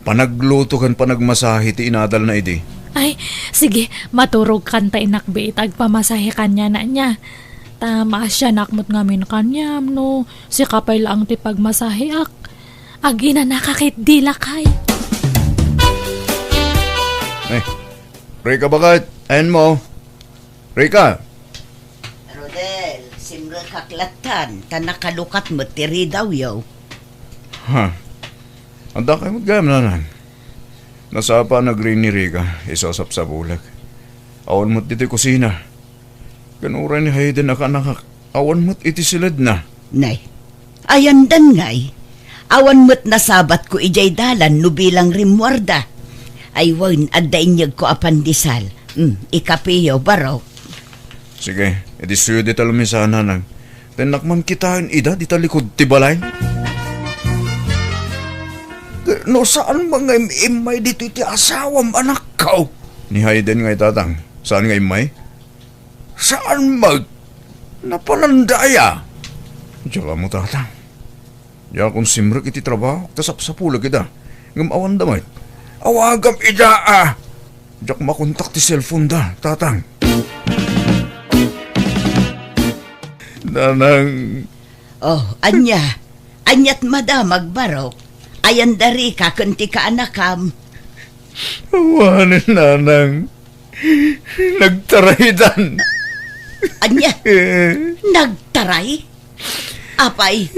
Panagluto ken panagmasahe ti inadalna idi. Ay, sige, maturogkan ta inakbi ita agpamasahe kaniana nia. Ta maasianak met ngamin kaniam no sika pay laeng ti pagmasaheak. Aginanaka ketdi, lakay. Eh, Rica, baket? Ayan mo? Rica? Rodel, simrekak lattan, ta nakalukat met ti ridawyo. Ha? Adda kay met gayam, Nanang. Nasapa a nagrin ni Rica, isu a sapsapulek. Awan met ditoy kusina. Ken uray ni Hayden a kaanakak. Awan met iti siledna. Nay, ayandan ngay. Awan met nasabatko idiay dalan no bilang rimmuarda. Ay wen, adda inyegko a pandesal. Hmm, ikapeyo, barok. Sige, idissoyo dita lamesa, nanang. Tennak man kitaen ida dita likud ti balay. No saan man nga im-immay ditoy ti asawam, anakko? Ni Hayden ngay, tatang. Saan nga immay? Saan met? Napalandaya. Diak ammo, tatang. Diakon simrek iti trabaho, ta sapsapulek ida. Ngem awanda met. Awagam ida, a. Diak makontak ti cellphone da, tatang. Nanang. Oh, ania? Aniat madam, agbarok? Ayanda Rica ken ti kaanakam. Awanen, nanang. Nagtaraydan. Ania? Nagtaray? Apay,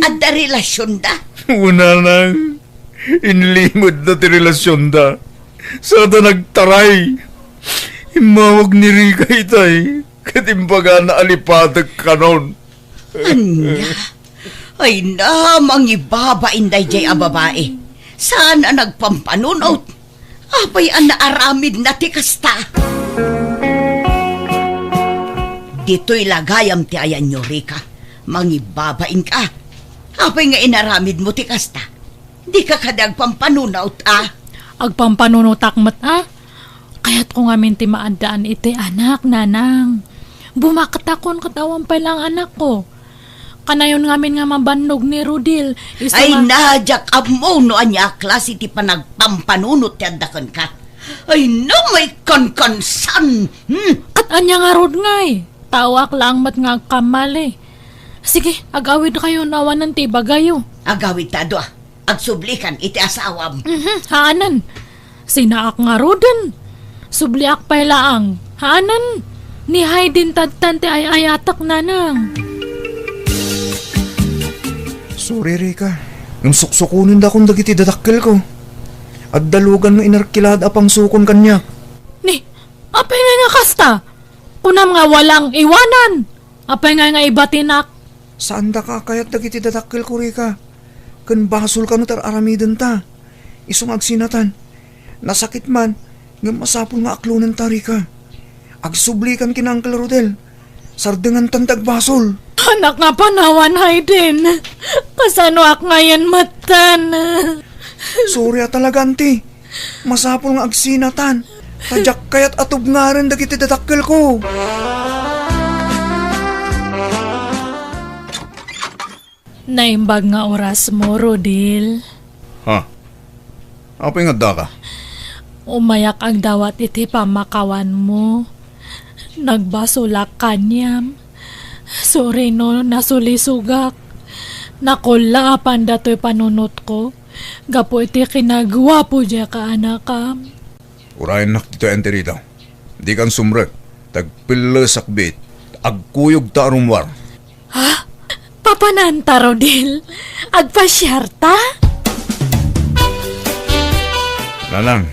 adda relasionda? Wen, nanang, inlimedda ti relasionda. Sada nagtaray. Immawag ni Rica itay, ket imbagana a lipatek kanon. Ania? Ay na, mangibabain daydiay a babai. Saan a nagpampanunot? Apay a naaramidna ti kasta? Ditoy la gayam ti ayanyo, Rica. Mangibabainka. Apay nga inaramidmo ti kasta? Dika kadi agpampanunot, a? Agpampanunotak met, a? Kayatko ngamin ti maaddaan iti anak, nanang. Bumaktakon ket awan pay laeng anakko. Kanayon ngamin nga mabannog ni Rodil, isu Ay, nga na, diak ammo no ania a klase ti panagpampanunot ti adda kenka. Ay, na, maikankansan! Hmm? Ket ania ngarud ngay? Taoak laeng met nga agkammali. Sige, agawidkayo no awanen ti ibagayo. Agawidta a dua. Agsublikan iti asawam. Mhm, haanen. Sinaak ngaruden. Subliak pay laeng. Haanen. Ni Hayden tattan ti ay-ayatek, nanang. Sorry, Rica. Ngem suksukonendakon dagiti dadakkelko. Adda lugan nga inarkilada a pangsukon kaniak. Ni, apay ngay nga kasta? Kunam nga walang iwanan. Apay ngay nga ibatinak? Saandaka a kayat dagiti dadakkelko, Rica. Ken basol kano ti ar-aramidenta. Isu nga agsinatan. Nasakit man, ngem masapul nga aklonenta, Rica. Agsublikan ken Uncle Rodel. Sardenganta ti agbasol. Anak nga panawan, Hayden. Kasanoak ngayen metten? Sorry a talaga, anti. Masapul nga agsinatan. Ta diak kayat a tubngaren dagiti dadakkelko. Naimbag nga orasmo, Rodil. Ha? Apay nga addaka? Umayak agdawat iti pammakawanmo. Nagbasolak kaniam. Sorry no nasulisogak. Nakullaapan datoy panunotko gapu iti kinaguapo diay kaanakam. Urayennak ditoy, Auntie Rita. Dikan sumrek, ta agpellesak biit. Agkuyogta a rummuar. Ha? Papananta, Rodil? Agpasiarta? Nanang,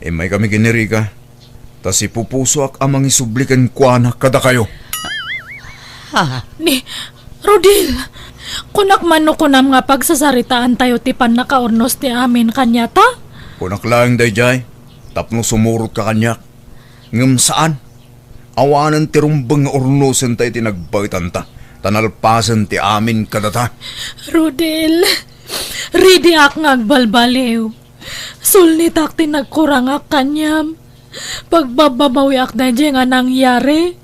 immaykami ken ni Rica. Ta sipupusoak a mangisubli kenkuana kadakayo. Ha? Ni, Rodil, kunak man no kunam nga pagsasaritaantayo ti pannakaurnos ti amin kaniata? Kunak laeng daydiay, tapno sumurotka kaniak. Ngem saan. Awanen ti rumbeng nga urnusenta iti nagbaetanta, ta nalpasen ti amin kadata. Rodel, ridiak nga agbalbaliw. Sulnitak ti nagkurangak kaniam. Pagbabbabawiak daydiay nga nangyari.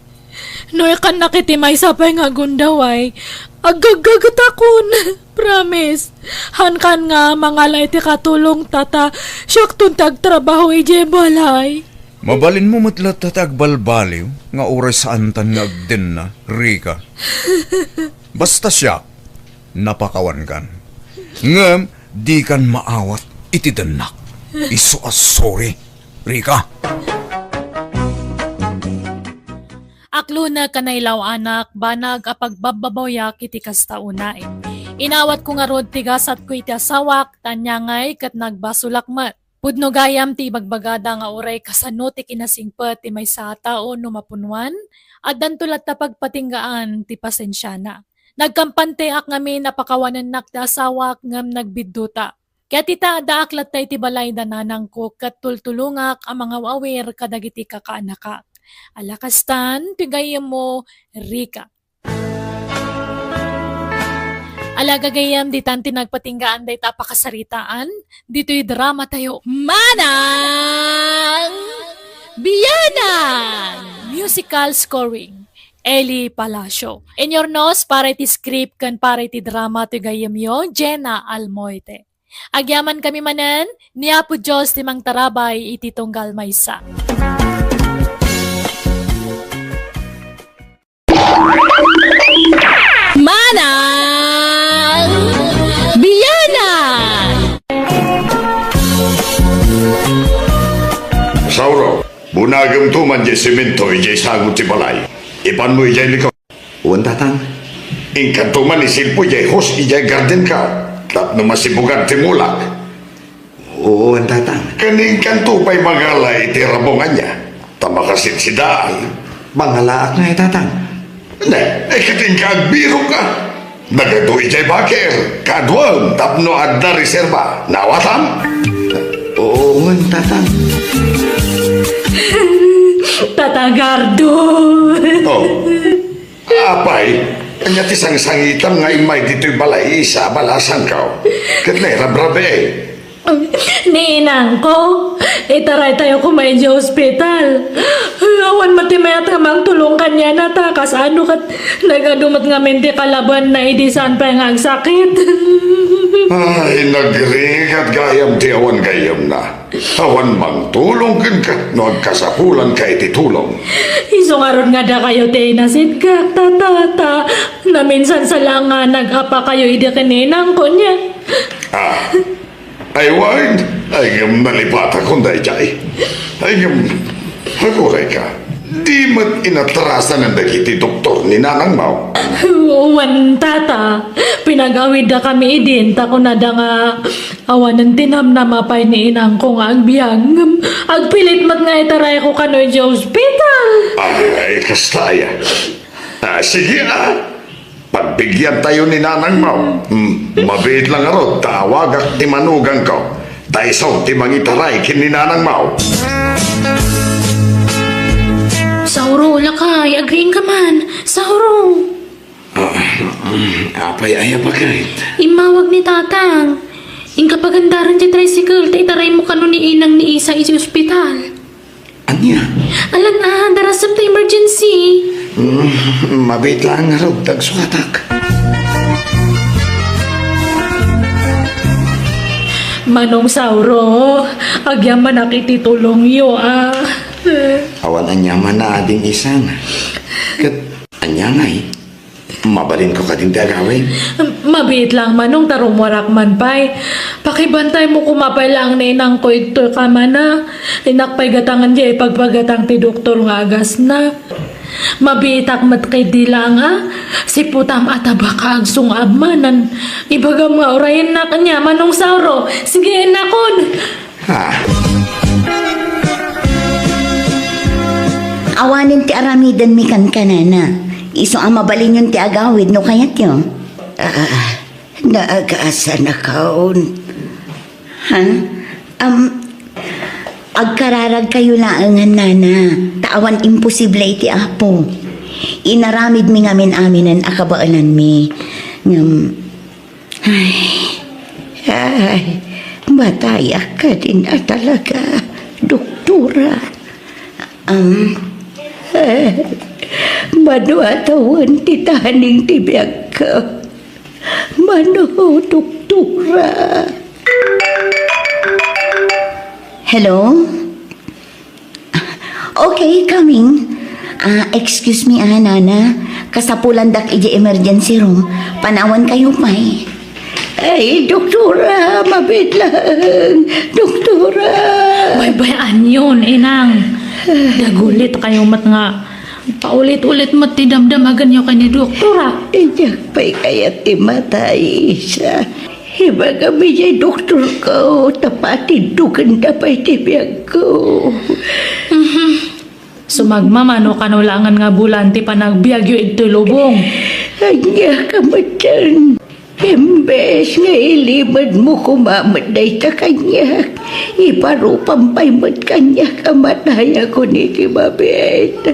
No ikannak iti maysa pay nga gundaway, aggaggagetakon. Promise. Hankan nga mangala iti katulongta ta siakton ti agtrabaho idiay balay. Mabalinmo met latta ti agbalbaliw nga uray saantan nga agdenna, Rica. Basta siak, napakawankan. Ngem dikan maawat iti dennak. Isu a sorry, Rica. Aklonek a nailaw-anak, banag a pagbabbabawiak iti kasta unay. Inawatko ngarud ti gasatko iti asawak, ta ania ngay ket nagbasolak met. Pudno gayam ti ibagbagada nga uray kasano ti kinasingpet ti maysa a tao no mapunuan, Addanto latta pagpatinggaan ti pasensiana. Nagkampanteak ngamin a pakawanennak ti asawak ngem nagbidduta. Ket ita, addaak latta iti balay da nanangko ket tultulongak a mangaw-awir kadagiti kakaanakak. Ala kastan, ti gayyemmo, Rica. Ala gagayyem, ditan ti nagpatinggaan dayta a pakasaritaan, ditoy drama tayo. Manang Biyanan! Musical scoring, Eli Palacio. Inyurnos para iti script ken para iti drama ti gayyemyo, Jenna Almoite. Agyamankami manen, ni Apo Dios ti mangtarabay iti tunggal maysa. Manang Biyanan! Sauro, bunagemto man diay semento idiay sango ti balay. Ipanmo idiay likod. Wen, Tatang. Inkanto man isilpo idiay hose idiay gardenko tapno masibugad ti mulak. Wen, Tatang. Ken inkanto pay mangala iti rabong ania, ta makasidsida. Mangalaak ngay, Tatang. Ne, e ket inka agbirok a. Nagadu idiay baker, kaduaem tapno adda reserba. Naawatam? Wen, Tatang. Tata Gardo. Oh. Apay, ania ti sangsangitam nga immay ditoy balay, Isa, balasangko? Ket nairabrabiay. Ni inangko, itaraytayo koma idiay ospital. Awan met ti mayat nga mangtulong kaniana ta kasano ket nagadu met ngamin ti kalabanna idi saan pay nga agsakit. Ay, nagrigat gayam ti awan gayyemna. Awan mangtulong kenka no agkasapulanka iti tulong. Isu ngarud nga dakayo ti inasiddek, Tata, ta naminsan sa la nga nag-apakayo idi ken ni inangko nia. Ah. Ay, wen. Ay, ngem nalipatakon daydiay. Ay, ngem, agurayka. Di met inatrasanen dagiti doktor ni nanangmo? Wen, Tata. Pinag-awiddakami idin, ta kunada nga awanen ti namnama pay ni inangko nga agbiag, ngem agpilit met nga itarayko kano idiay ospital. Ay, kasta aya. Ah, sige, ah. Pagbigiantayo ni nanangmo. Hmm, mabiit lang ngarud ta awagak ti manugangko. Ta isu ti mangitaray ken ni nanangmo. Sauro, lakay, agriingka man. Sauro. Ah, apay aya baket? Immawag ni Tatang. Inka pagandaren ti tricycle, ta itaraymo kano ni inang ni Isa iti ospital. Ania? Alan a, darasem ta emergency. Mm, mabiit laeng ngarud ta agsuatak. Manong Sauro, agyamanak iti tulongyo, a. Awan aniaman a, Ading Isang. Ket ania ngay? Mabalinko kadin ti agawid? Mabiit laeng, Manong, ta rummuarak man pay. Pakibantaymo koma pay laeng ni inangko ditoy kamana. Innak pay gatangen diay ipagpagatang ti doktor nga agasna. Mabiitak met ketdi laeng a. Siputam a tabak a agsungab manen. Ibagam nga urayennak ania, Manong Sauro. Sige, innakon. Ah. Awanen ti aramidenmi kankanana. Isu a mabalinyon ti agawid no kayatyo. Ah, naagasanakon. Ha? Am, agkararagkayo laengen, nana, ta awan imposible iti Apo. Inaramidmi ngamin-aminen a kabaelanmi. Ngem, Ay, ay, matayak kadin a talaga, doktora. Am, eh, mano a tawen ti taning ti biagko? Mano, doktora? Hello? Okay, coming. Ah, excuse me, ah, nana. Kasapulandak idiay emergency room. Panawankayo pay. Ay, doktora, mabiit laeng. Doktora. Baybay-anyon, inang. Dagulit kayo met nga paulit-ulit met ti damdamagenyo ken ni doktora. Diak pay kayat ti matay, Isa. Ibagam idiay doktorko, ta patiddogenda pay ti biagko. Mhm. Sumagmamano kano laengen nga bulan ti panagbiagyo idtoy lubong. Ania ka metten? Imbes nga ilimedmo koma met dayta kaniak, iparupam pay met kaniak a matayakon iti mabiit.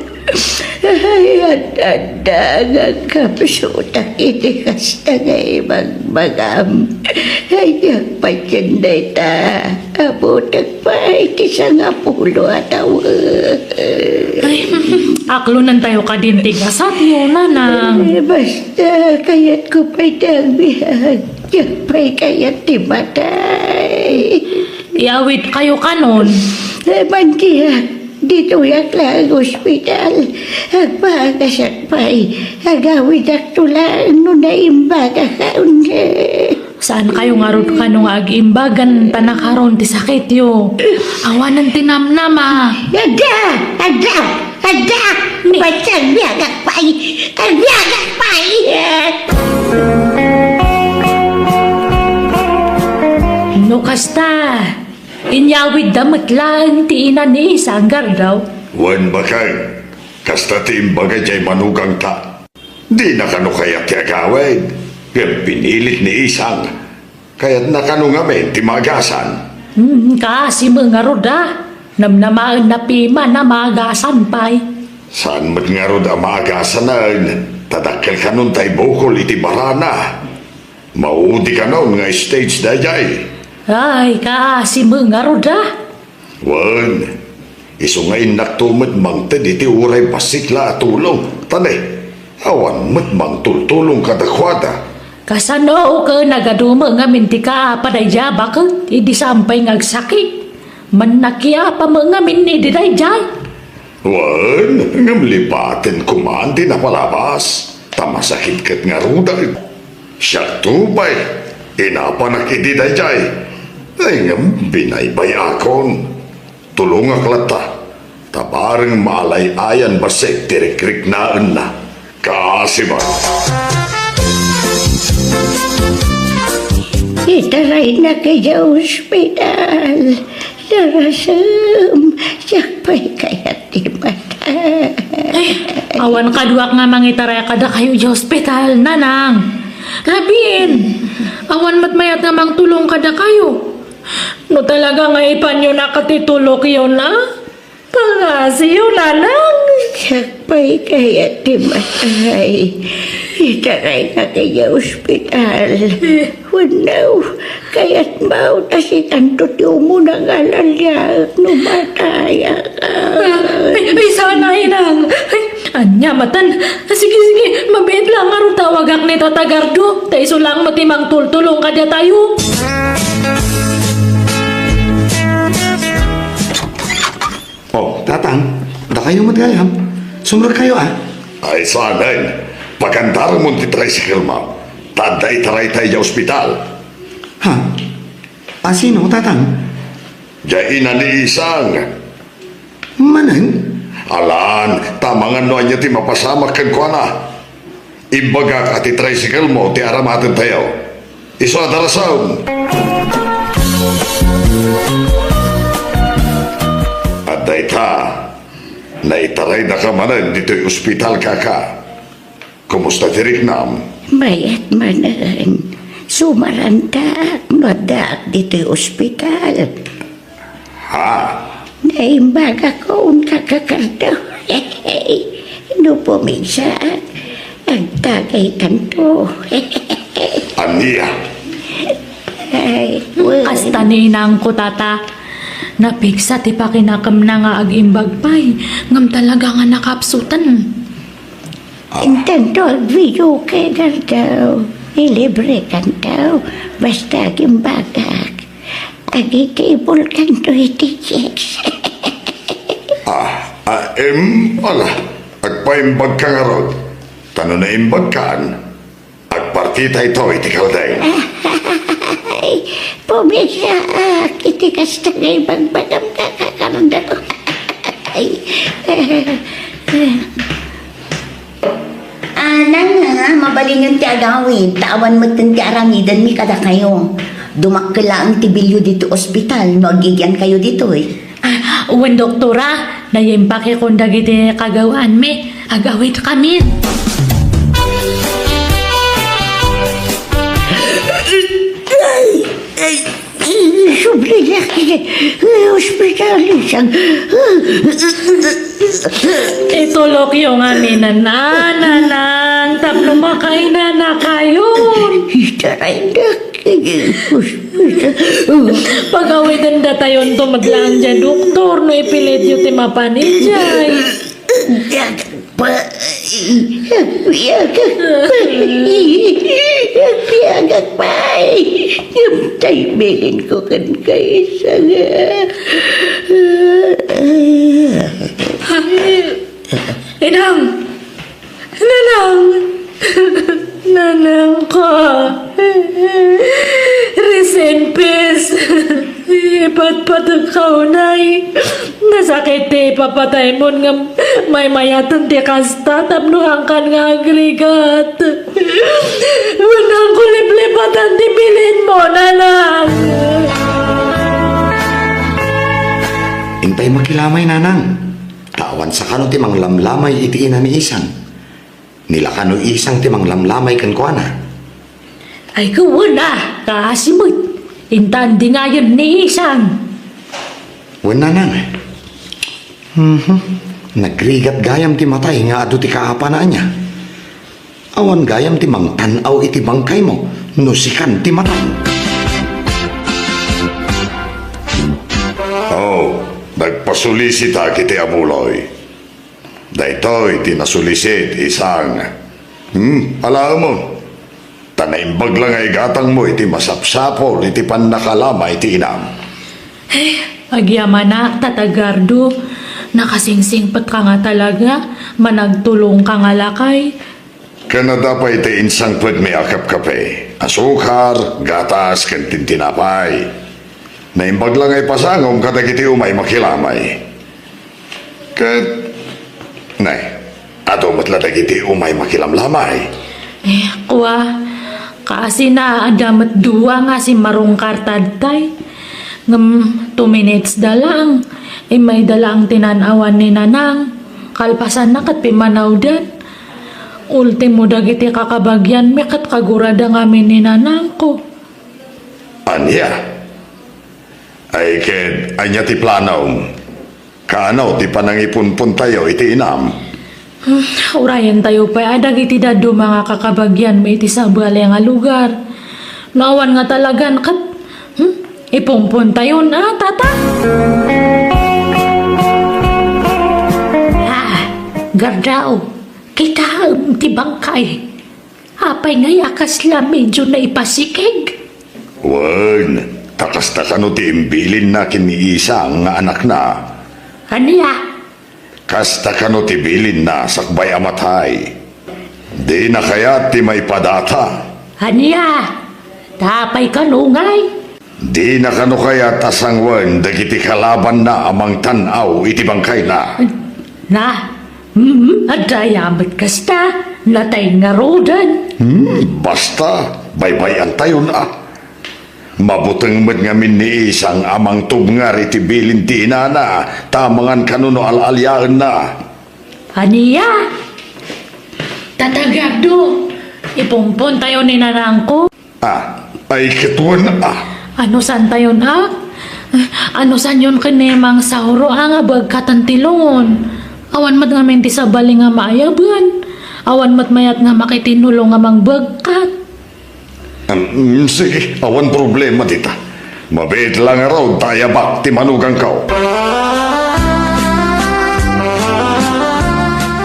Ay, adda nga agkapsutak iti kasta nga ibagbagam. Ay, agpatien dayta. Abutek pay ti sangapulo a tawen. Ay, aklonentayo kadin ti gasatyo, nanang. Eh, basta, kayatko pay ti agbiag. Diak pay kayat ti matay. Iawidkayo kanon. Eh, mantiak, ditoyak laeng ospital. Agpaagasak pay. Agawidakto laeng no naimbagakon. Saankayo ngarud kano nga ag-imbagan ta nakaron ti sakityo? Awanen ti namnama. Adda! Adda! Adda! Ni- Basta agbiagak pay! Agbiagak pay! No kasta, inyawidda met laeng ti ina ni Isang, Gardaw. Wen, baken, kasta ti imbaga jay manugangta. Dina kano kayat ti agawid, ngem pinilit ni Isang. Kayatna kano ngamin ti maagasan. Hmm, kaasi met ngarud a. Namnamaenna piman a maagasan pay. Saan met ngarud a maagasanen, ta dakkel kanon tay bukol iti barana. Maudi kanon nga stage daydiay. Ay, kaasi met ngarud a. Wen, isu nga innakto met mangted iti uray bassit la a tulong. Ta ne, awan met mangtultulong kadakuada. Kasano ken nagadu met ngamin ti kaapa daydiay a baket idi saan pay nga agsakit? Mannakiapa met ngamin idi daydiay? Wen, ngem lipaten koma ti napalabas, ta masakit ket ngaruden. Siakto pay, inapanak idi daydiay. Ay, ngem binaybay-akon. Tulongak latta, ta bareng maalay-ayan bassit ti rikriknaenna. Kaasi met. Itaraynak idiay ospital. Darasem, diak pay kayat ti matay. Ay, awan kaduak nga mangitaray kadakayo idiay ospital, nanang. Rabin, awan met mayat nga mangtulong kadakayo. No talaga nga ipanyo na ket ti tulokyo na, pangasiyo, nanang. Diak pay kayat ti matay. Itaraynak idiay ospital. Wenno, kayatmo ta sikanto ti umuna nga alaliaek no matayak. Ah, ay, ay, sana, inang. Ay, ania maten? Sige, sige, mabiit lang ngarud tawagak ni Tata Gardo. Ta isu lang met ti mangtultulong kadatayo. Oh, Tatang, dakayo met gayam. Sumrekkayo, a. Ay, saan, ay? Pagandaramon ti tricycle mo. Ta adda itarayta idiay ospital. Ha? A, sino, Tatang? Diay ina ni Isang. Manen? Alan, ta amangan no ania ti mapasamak kenkuana. Imbagak a ti tricycle mo ti aramatentayo. Isu a darasem. Adda ita, naitaraydaka manen ditoy ospital, kaka. Kumusta ti riknam? Mayat manen. Sumarantak no addaak ditoy ospital. Ha? Naimbagakon, kaka Gardo. No pumigsaak, agtagaykanto. Ania? Ay, wen. Kasta ni inangko, Tata. Napigsa ti pakinakemna nga agimbag pay, ngem talaga nga nakapsuten. Ah. Intanto, agvideoke, Gardo. Ilibrekanto, basta agimbagak. Agitibulkanto iti chicks. Ah, ah, em, ala, agpaimbagka ngarud. Ta no naimbagkan, agpartitayto iti kaldeng. Ay, pumigsaak iti kasta nga ibagbagam, kaka Gardo. Ay. Anang nga, mabalinen ti agawid, ta awan metten ti aramidenmi kadakayo. Dumakkel laeng ti bilio ditoy ospital no agigiankayo ditoy. Ah, Wen doktora, naimpakekon dagiti kagawaanmi. Agawidkamin. Ay, ay, ay, subli nga, ospital, isang. Itulokyo ngamin, nanang, tapno makainanakayon. Itaray na. Pagawidendatayon to met laeng diay doktor no ipilityo ti mapan idiay. Agbiagak pay. Agbiagak pay. Agbiagak pay. Ngem tay bilinko kenka, isang. Inang! Nanang! Nanangko! Rest in peace! Ipatpatekka unay. Nasakit ti ipapataymo ngem maymayaten ti kasta tapno haankan nga agrigat. Wen haanko liplipatan ti bilinmo, nanang! Intay makilamay, nanang. Ta awan sakano ti manglamlamay iti ina ni Isang. Ni la kano Isang ti manglamlamay kenkuana. Ay, wen a, kaasi met. Intan di ngayon ni Isang. Wen, nanang. Mhm. Nagrigat gayam ti matay nga adu ti kaapana ania. Awan gayam ti mangtan-aw iti bangkaymo no sikan ti matay. Oh, nagpasulisita iti abuloy. Daytoy ti nasulisit, Isang. Hmm, alaemon. Ta naimbag la nga igatangmo iti masapsapul iti pannakalamay ti inam. Eh, agyamanak, Tata Gardo. Nakasingsingpetka nga talaga. Managtulongka nga lakay. Ken adda pay ti insangpetmi a kapkape, asukar, gatas, ken tintinapay. Naimbag la nga ipasangom kadagiti umay makilamay. Ket, nay, adu met la dagiti umay makilamlamay. Eh, kua, kaasina adda met dua nga simmarungkar tadtay. Ngem two minutes da lang. Immayda lang ti nan-awan ni Nanang. Kalpasanna ket pimmanawdan. Ultimo dagiti kakabagianmi ket kagurada ngamin ni Nanangko. Ania? Ay ket, ania ti planom? Kaano ti panangipunpontayo iti inam? Hmm, urayentayo pay a dagiti dadduma nga kakabagianmi iti sabali nga lugar. No awan nga talagan ket, hmm, ipunpontayon a, Tata? Ah, Gardao, kitaem ti bangkay. Apay ngay a kasla medyo naipasikeg? Wen, ta kasta kano ti imbilinna ken ni Isang nga anakna. Ania? Kasta kano ti bilinna sakbay a matay. Dina kayat ti maipadata. Ania? Ta apay kano ngay? Dina kano kayat a sanguen dagiti kalabanna a mangtan-aw iti bangkayna? Na, hmm, adda aya met kasta, natay ngaruden. Hmm, basta, baybay-antayon a. Mabuteng met ngamin ni Isang a mangtubngar iti bilin ti inana, ta amangan kano no al-aliaenna. Ania? Tata Gardo, ipunpontayo ni Nanangko. Ah, ay ket wen a. Anusantayon a? Anusanyon ken ni Mang Sauro a nga bagkaten ti lungon? Awan met ngamin ti sabali nga maayaben. Awan met mayat nga makitinnulong a mangbagkat. Am, sige, awan problema dita. Mabiit la ngarud ta ayabak ti manugangko.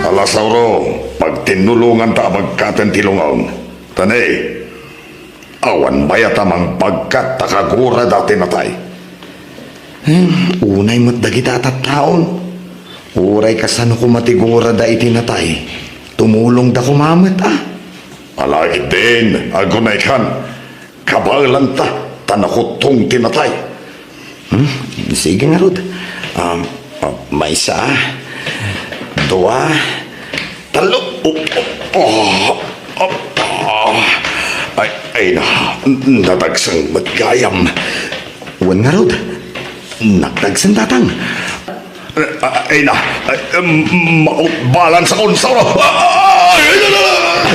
Ala Sauro, pagtinnulonganta a bagkaten ti lungon. Ta ne, awan mayat a mangbagkat ta kagurada ti natay. Hmm, unay met dagita a tattaon. Uray kasano koma ti gurada iti natay, tumulongda koma met a. Ala ketdin, agunaykan, kabaelanta, ta nakuttong ti natay. Hmm, sige ngarud. Um, oh, maysa, dua, tallo. Oh, oh, oh, oh. Ay, ay na, nadagsen met gayam. Wen ngarud, nagdagsen, Tatang. Ay, ay, na. Ay, em, mautbalan sa konsauro. Ay, ay, ay, ay, ay.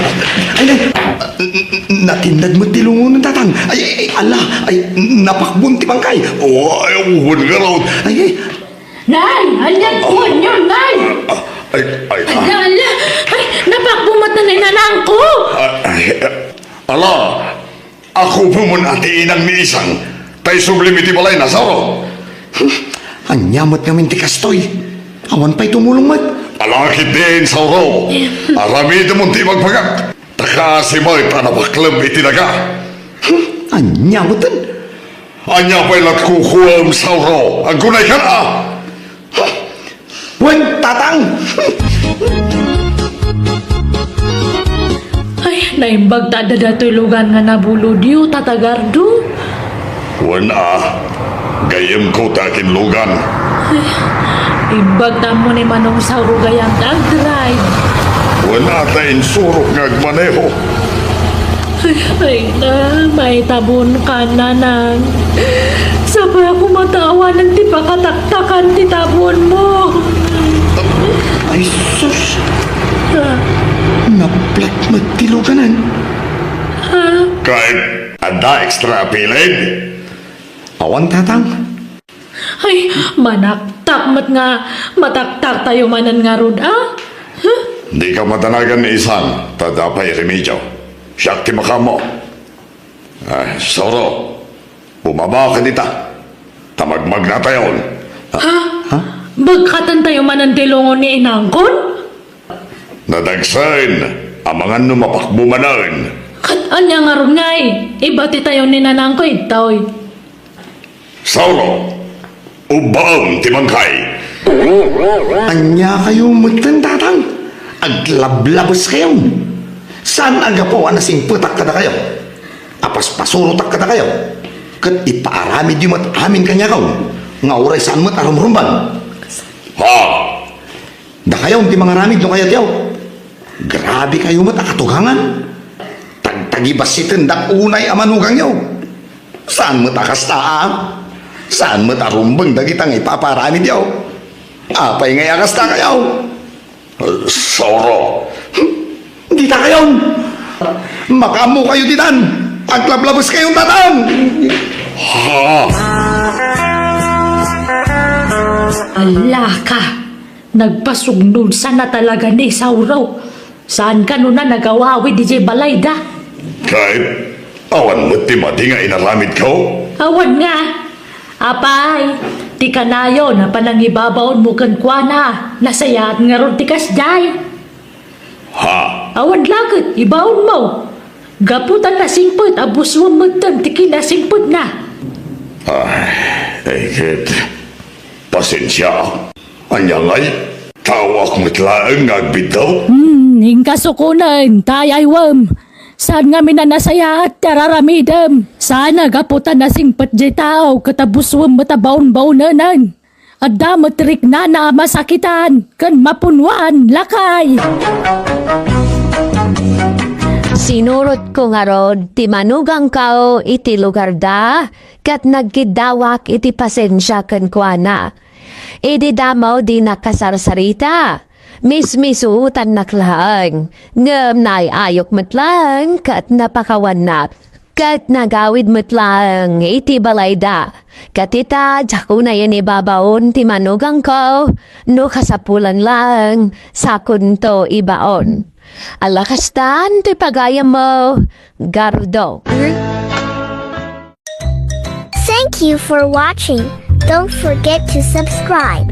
Ay, ay. N-, n-, natinnad met ti lungon, Tatang. Ay, ay, ay, ala. Ay, napakbon ti bangkay. Oh, ay, wen ngarud. Ay, ay. Nay! Ania ti kuanyo, Nay? Ah, ay, ay, ah. Ala, ala. Ay, napakbon met ni nanangko. Ah, ay, ah, ala. Ako pumon a ti inang ni Isang, tay sublim iti balayna, Sauro. Hmm, ania met ngamin ti kastoy? Awan pay tumulong met. Ala, ket diin, Sauro. Aramidemon ti ibagbagak. Ta kaasi met a napaklem iti daga. Hmm, ania meten? Ania pay lat kukuem, Sauro? Aggunay kan a? Wen, Tatang! Ay, naimbag ta adda datoy lugan nga nabulodyo, Tata Gardo. Wen a, gayyemko ta akin lugan. Ay, imbag ta ammo ni Manong Sauro gayam ta agdrive. Wen a, ta insurok nga agmaneho. Ay, ay, na, maitabonka, Nanang. Sapay a koma ta awanen ti pakataktakan ti tabonmo. Ay, sus! Ah. Naplat met ti luganan. Ah. Kay, adda extra a piled? Awan, Tatang. Ay, manaktak met nga mataktaktayo manen ngarud, a? Huh? Dika madanagan ni Isang, ta adda pay remedio. Siak ti makaammo. Ay, Sauro, bumaba ka dita. Ta magmagnatayon. Ha? Ha? Bagkatantayo manen ti lungon ni inangkon? Nadagsen a mangan no mapakbo manen. Ket ania ngarud ngay? Ibatitayo ni nanangko ditoy. Sauro, ubbaem ti bangkay. Ania kayo metten, Tatang? Aglablabeskayon. Saan a gapu a nasingpetak kadakayo? Apaspasurotak kadakayo? Ket ipaaramidyo met amin kaniakaw nga uray saan met a rumrumbeng. Ha? Dakayon ti mangaramid no kayatyo. Grabe kayo met a katugangan. Tagtagibassitendak unay a manugangyo. Saan met a kasta, a? Saan met a rumbeng dagita nga ipaaparamidyo? Apay ngay a kasta kayo? Sauro. Dita kayon! Makaammo kayo ditan! Aglablabeskayon, Tatang! Ha? Ala ka! Nagpasugnod sana talaga ni Sauro. Saan kano a nagawawid idiay balayda? Ket awan met ti madi nga inaramidko? Awan nga. Apay, ti kanayon a panangibabaonmo kenkuana, nasayaat ngarud ti kasdiay. Ha? Awan la ket ibaonmo. Gapu ta nasingpet a busuem metten ti kinasingpetna. Ay, ay, ket pasensia. Ania ngay? Taoak met laeng nga agbiddut? Hmm, inkasukonen, ta ay-aywem. Saan ngamin a nasayaat ti araramidem? Saan a gapu ta nasingpet diay tao ket abusuem met a baon-baonenen. Adda met riknana a masakitan ken mapunuan, lakay. Sinurotko ngarud ti manugangko iti lugarda ket nagkiddawak iti pasensia kenkuana. Idi damo dinak kasarsarita, mismisuotannak laeng, ngem naay-ayok met laeng ket napakawannak, ket nagawid met laeng iti balayda. Ket ita, diak unayen ibabaon ti manugangko, no kasapulan laeng, sakonto ibaon. Ala kastan ti pagayammo, Gardo. Thank you for watching. Don't forget to subscribe.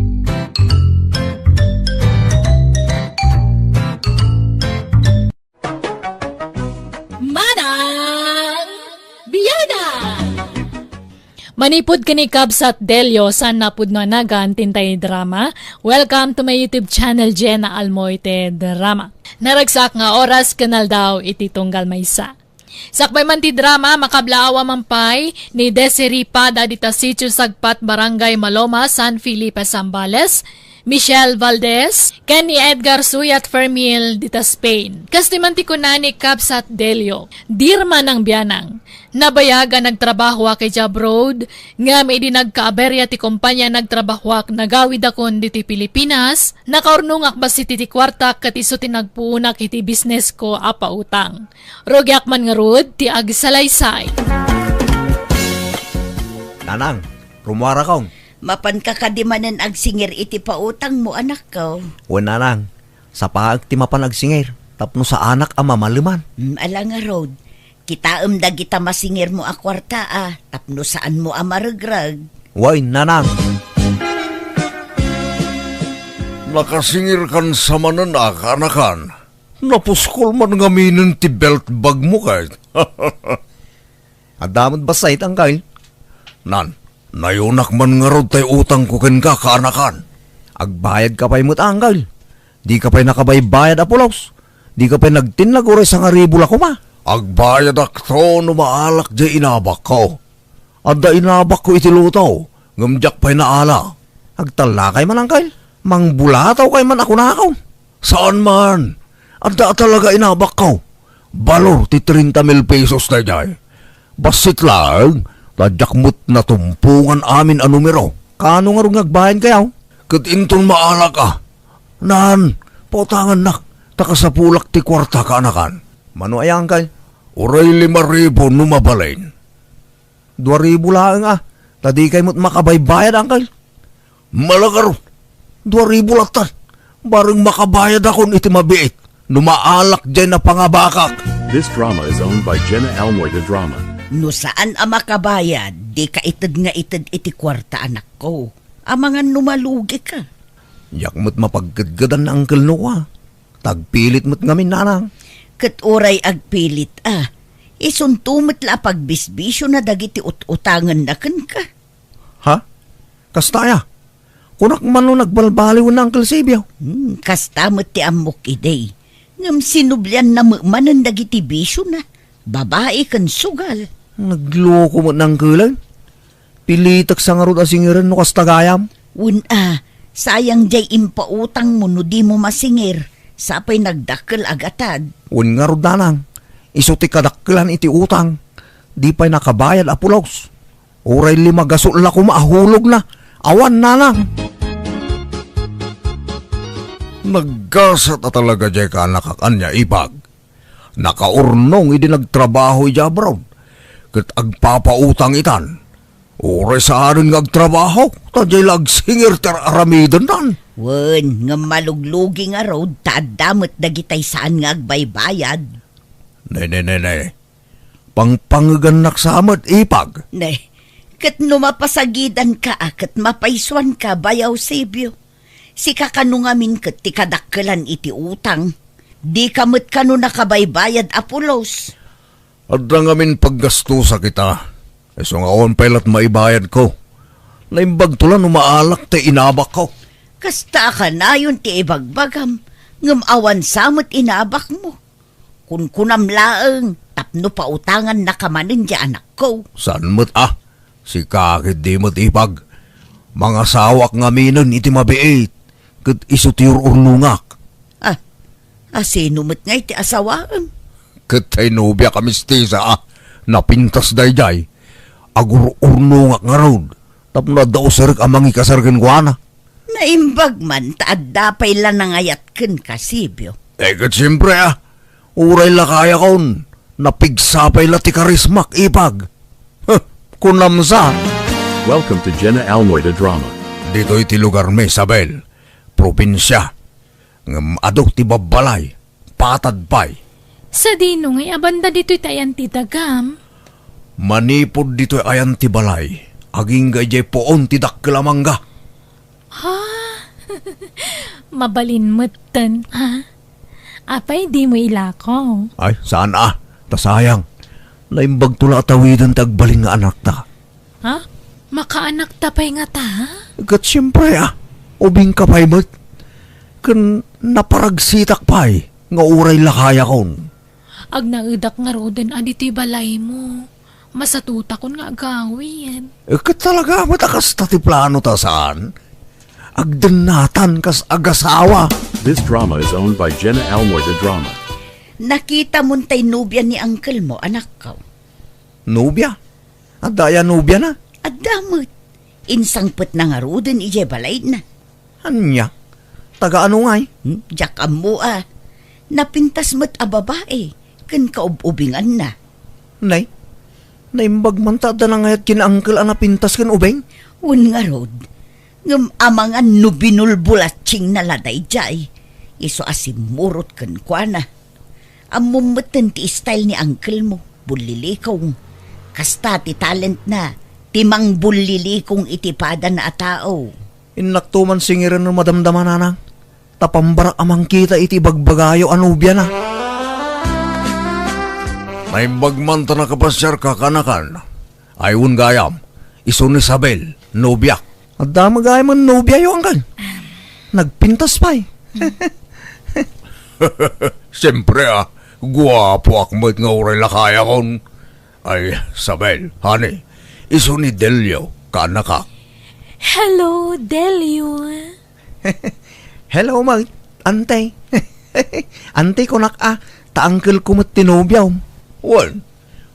Manang Biada! Manipud ken ni Kabsat Delio, saan a pudno a nagan ti intay drama. Welcome to my YouTube channel, Jenna Almoite Drama. Naragsak nga oras ken aldaw iti tunggal maysa. Sakbay man ti drama, makablaawa man pay ni Desiree Pada dita Sitio Sagpat, Barangay Maloma, San Felipe, Zambales. Michelle Valdez, ken ni Edgar Suyat Fermil dita Spain. Kastoy man ti kuna ni Kabsat Delio, Dirma nang bianang. Nabayag a nagtrabahoak idiay abroad, ngem idi nagkaaberya ti kompania nagtrabahoak nagawidakon ditoy Pilipinas, nakaurnongak bassit iti kuartak ket isu ti nagpuonak iti bisnesko a pautang. Rugiak man ngarud ti agsalaysay. Nanang, rumuarakon. Mapanka kadi manen agsingir iti pautangmo, anakko? Wen, nanang, sapaek ti mapan agsingir tapno saanak a mamaleman. Mm, ala ngarud, kitaem dagita masingirmo a kuarta a tapno saanmo a maregreg. Wen, nanang. Nakasingirkan sa manen a kaanakan. Napuskol man ngaminen ti belt bagmo ket. Adda met bassit, angkel. Nan, nayonak man ngarud tay utangko kenka, kaanakan. Agbayadka pay met, angkel. Dika pay nakabaybayad a pulos. Dika pay nagtinnag uray sangaribu la koma. Agbayadakto no maalak diay inabakko. Adda inabakko iti luto, ngem diak pay naala. Agtallakay man, angkel. Mangbulatawkay man a kunakon. Saan man. Adda a talaga inabakko. Balor ti treinta mil pesos daydiay. Bassit laeng, ta diak met natumpongan amin a numero. Kaano ngarud nga agbayadkayo? Ket inton maalak a. Nan, pautangannak, ta kasapulak ti kuarta, kaanakan. Mano aya, angkel? Uray lima ribu no mabalin. Dua ribu laeng a, ta dikay met makabaybayad, angkel. Malagaro, dua ribu latta. Bareng makabayadakon iti mabiit no maalak diay napangabakak. This drama is owned by Jenna Almoy de Drama. No saan a makabayad, dika ited nga ited iti kuarta, anakko. Amangan no malugika. Diak met mapagkedkedan, angkel, no kua. Ta agpilit met ngamin, nanang. Ket uray agpilit a, isunto met la a pagbisbisiona dagiti ut-utangenna kenka. Ha? Kasta aya? Kunak man no nagbalbaliwen, Uncle Sibio. Hmm, kasta met ti ammok idi. Ngem sinublianna met manen dagiti bisiona, babai ken sugal. Nagloko met, Uncle. Pilitek sa ngarud a singiren no kasta gayam. Wen a, sayang diay impautangmo no dimo masingir, sa pay nagdakkel a gatad. Wen ngarud, nanang, isu ti kadakkelan iti utang. Di pay nakabayad a pulos. Uray lima gasut la koma a hulogna. Awan, nanang. Naggasat a talaga diay kaanakak ania, ipag. Nakaurnong idi nagtrabaho idiay abroad. Ket agpapautang itan. Uray saanen nga agtrabaho, ta diay la agsingir ti ar-aramidennan. Wen, ngem maluglugi ngarud, ta adda met dagitay saan nga agbaybayad. Ne, ne, ne, ne. Pangpangegannak sa met, ipag. Ne, ket no mapasagidanka a ket mapaysuanka, Bayaw Sibio. Sika kano ngamin ket ti kadakkelan iti utang. Dika met kano nakabaybayad a pulos. Adda ngamin paggastosak ita. Isu nga awan pay lat maibayadko. Naimbagto la no maalak ti inabakko. Kasta a kanayon ti ibagbagam, ngem awan sa met inabakmo. Kunkunam laeng tapno pautangannaka manen diay anakko. Saan met a? Sika ketdi met, ipag. Mangasawaak ngaminen iti mabiit, ket isu ti ur-urnongak. Ah, a sino met ngay ti asawaem? Ket tay nobiak a mistisa a napintas daydiay. Agur-urnongak ngarud tapno adda userek a mangikasar kenkuana. Naimbag man ta adda pay la nangayat kenka, Sibio. Eh, ket siempre, ah. Uray lakayakon, napigsa pay la ti karismak, ipag. Huh, kunam sa. Welcome to Jenna Almoy de Drama. Ditoy ti lugarmi, Isabel. Probinsia. Ngem adu ti babbalay. Patad pay. Sadino ngay a banda ditoy ti ayan ti dagam? Manipud ditoy ayan ti balay, agingga idiay puon ti dakkel a mangga. Ha? Mabalin metten, ha? Apay dimo ilako? Ay, saan a? Ta sayang. Naimbagto la a tawiden ti agbalin nga anakta. Ha? Makaanakta pay ngata? Ket siempre a, ubingka pay met. Ken naparaksitak pay nga uray lakayakon. Agnaedak ngaruden a ditoy balaymo. Masatutakon nga agawid. Eh, ket talaga met a kasta ti plano ta saan? Agdennatan kas agasawa. This drama is owned by Jenna Almoy de Drama. Nakita mon tay nobia ni uncle mo, anakko? Nobia? Adda aya nobia na? Adda met. Insangpet na ngaruden idiay balayna. Ania? Taga ano ngay? Hmm? Diak ammo a. Napintas met a babae ken kaub-ubinganna. Nay, naimbag man ta adda nangayat ken uncle a napintas ken ubing? Wen ngarud, ngem amangan no binulbulatsingna la daydiay, isu a simmurot kenkuana. Ammom metten ti style ni uncle mo, bullilikong. Kasta ti talentna, ti mangbullilikong iti padana a tao. Innakto man singiren no madamdama, nanang, ta pambarak a mangkita iti ibagbagayo a nobiana. Naimbag man ta nakapasiarka, kanakan. Ay, wen gayam, isu ni Isabel, nobiak. Adda met gayam nobiayo, angkan. Nagpintas pay. Siyempre, a, guapoak met nga uray lakayakon. Ay, Isabel, honey, isu ni Delio, kanakak. Hello, Delio. Hello, Mag-, Ante. Ante, kunak a, ta uncle ko met ti nobiam. Wen,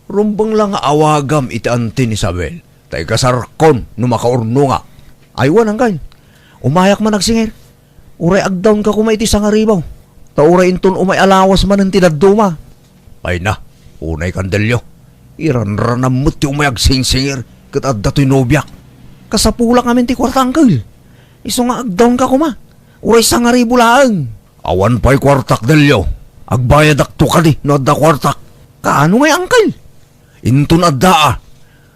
rumbeng la nga awagam iti ante ni Isabel, ta ikasarkon no makaurnongak. Ay, wen, angkan. Umayak man agsingir. Uray agdawnka koma iti sangaribu. Ta uray inton umay a lawas manen ti dadduma. Ay na, unay kan Delio. Iranranam met ti umay agsingsingir ket adda toy nobiak. Kasapulak ngamin ti kuarta, angkel. Isu nga agdawnka koma. Uray sangaribu laeng. Awan pay kuartak, Delio. Agbayadakto kadi no adda kuartak. Kaano ngay, angkel? Inton adda a,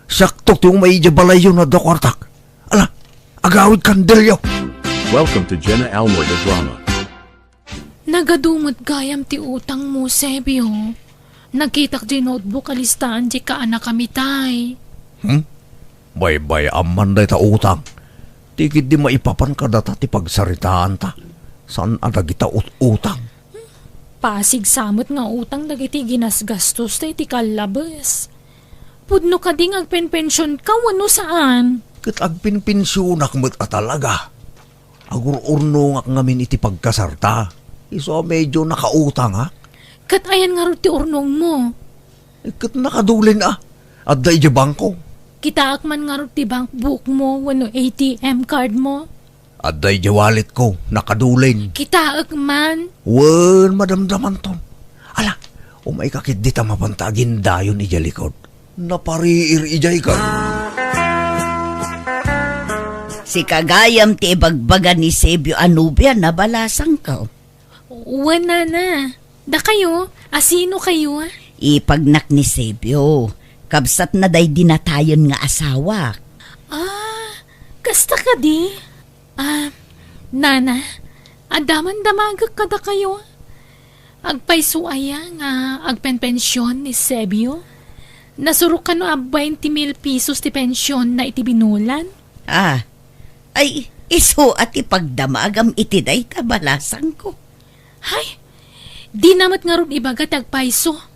siakto ti umay idiay balayyo no adda kuartak. Ala, agawidkan, Delio. Welcome to Jenna Almoy the Drama. Nagadu met gayam ti utangmo, Sebio. Nakitak diay notebook a listaan diay kaanakami tay. Hmm? Baybay-am man dayta utang. Ti ketdi maipapan kadata ti pagsaritaanta. Saan a dagita ut-utang. Pasig sa met nga utang dagiti ginasgastosta iti kallabes. Pudno kadi nga agpenpensionka wenno saan? Ket agpenpensionak met a talaga. Agur-urnongak ngamin iti pagkasarta. Isu a medio nakautangak. Ket ayan ngarud ti urnongmo? Ket nakadulen a. Adda idiay bangko. Kitaek man ngarud ti bank bookmo wenno A T M cardmo? Adda idiay walletko, nakadulen. Kitaek man. Wen, madamdamanton. Ala, umayka ketdi ta mapanta agindayon idiay likod. Napariir idiay kan. Sika gayam ti ibagbaga ni Sebio a nobia na, balasangko. Wen, nana. Dakayo, a sino kayo, a? Ipagnak ni Sebio. Kabsatna daydi natayen nga asawak. Ah, kasta kadi? Ah, nana, adda man damagek kadakayo. Agpayso aya nga agpenpension ni Sebio? Nasurok kano a twenty mil pesos ti pensionna iti binulan? Ah, ay, isu a ti pagdamagam iti dayta, balasangko. Hay, dina met ngarud ibaga ti agpayso.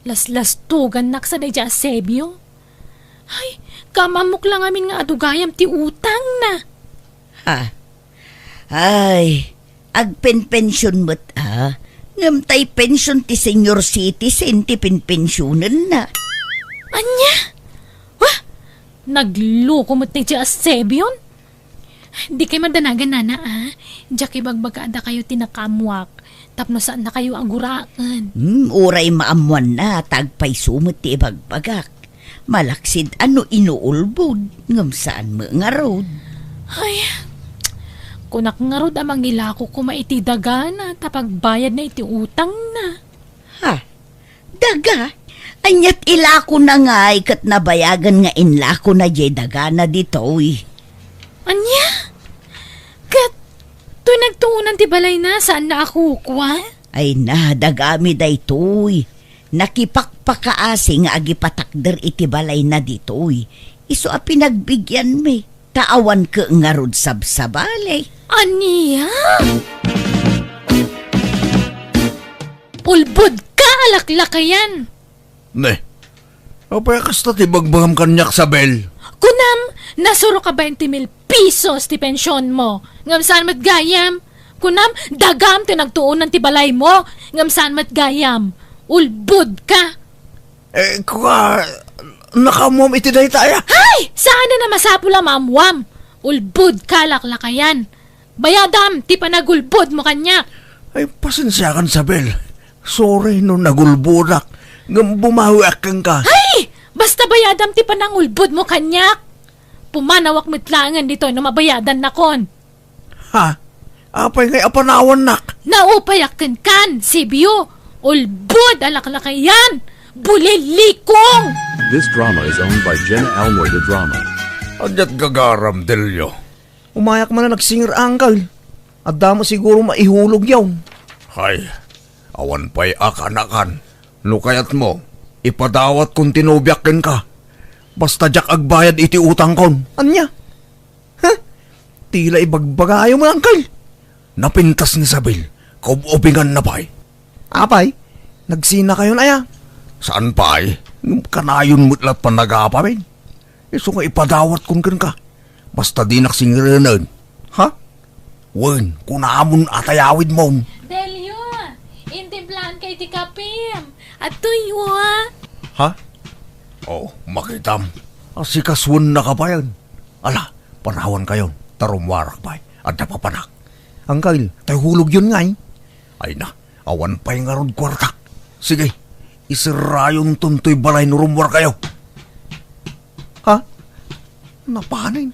Laslastogannak sa daydiay a Sebio. Hay, kaam-ammok la ngamin nga adu gayam ti utangna. Ha? Ay, agpenpension met a. Ngem tay pension ti senior citizen ti penpensionenna. Ania? Wah! Nagloko met daydiay a Sebion. Dikay madanagan, nana, a. Diak ibagbaga a dakayo ti nakaammoak tapno saannakayo a guraen. Hmm, uray maammoanna ta agpayso met ti ibagbagak. Malaksid a no inuulbod, ngem saan met ngarud. Ay, kunak ngarud a mangilako koma iti dagana ta pagbayadna iti utangna. Ha? Daga? Aniat ilakona ngay ket nabayagen nga inlakona diay dagana ditoy? Ania? Ket toy nagtuonan ti balayna, saanna a kukua? Ay na, dagami daytoy. Nakipakpakaasi nga agipatakder iti balayna ditoy. Isu a pinagbigianmi, ta awan ket ngarud sabsabali. Ania? Ulbod ka a laklakayan! Ne, apay a kasta ti bagbagam kaniak, Sabel? Kunam, nasuro ka bainte mil pesos ti pensionmo, ngem saan met gayam? Kunam, dagam ti nagtuonan ti balaymo, ngem saan met gayam? Ulbod ka! Eh, kua, nakaammuam iti dayta aya? Hay! Saan a masapul a maammuam? Ulbod ka, laklakayan! Bayadam ti panagulbodmo kaniak. Ay, pasensiakan, Isabel. Sorry no nagulbodak. Ngem bumawiak kenka. Hay! Basta bayadam ti panangulbodmo kaniak. Pumanawak met laengen ditoy no mabayadannakon. Ha? Apay ngay a panawannak? Naupayak kenkan, Sibio. Ulbod a laklakayan! Bulilikong! This drama is owned by Jenna Almoy de Drama. Adiat gagaram, Delio. Umayak man a nagsingir, Uncle. Adda met siguro maihulogyo. Hay, awan pay a kaanakan. No kayatmo, ipadawatkon ti nobiak kenka. Basta diak agbayad iti utangkon. Ania? Huh? Tila ibagbagayo man, Uncle. Napintas ni Isabel. Kaub-ubinganna pay. Apay, nagsinakayon aya? Saan pay? Ngem kanayon met la't panagapamin. Isu nga ipadawatkon kenka. Basta dinak singirenen. Ha? Wen, kunamon a tayawidmon. Delio, intimplaanka iti kapim. Adtoy, wa. Ha? Oh, makitam. Asikasuennaka payen. Ala, panawankayon, ta rummuarak pay. Adda papanak. Uncle, tay hulogyon ngay. Ay na, awan pay ngarud kuartak. Sige, iserrayonton toy balay no rummuarkayo. Ha? Napanen?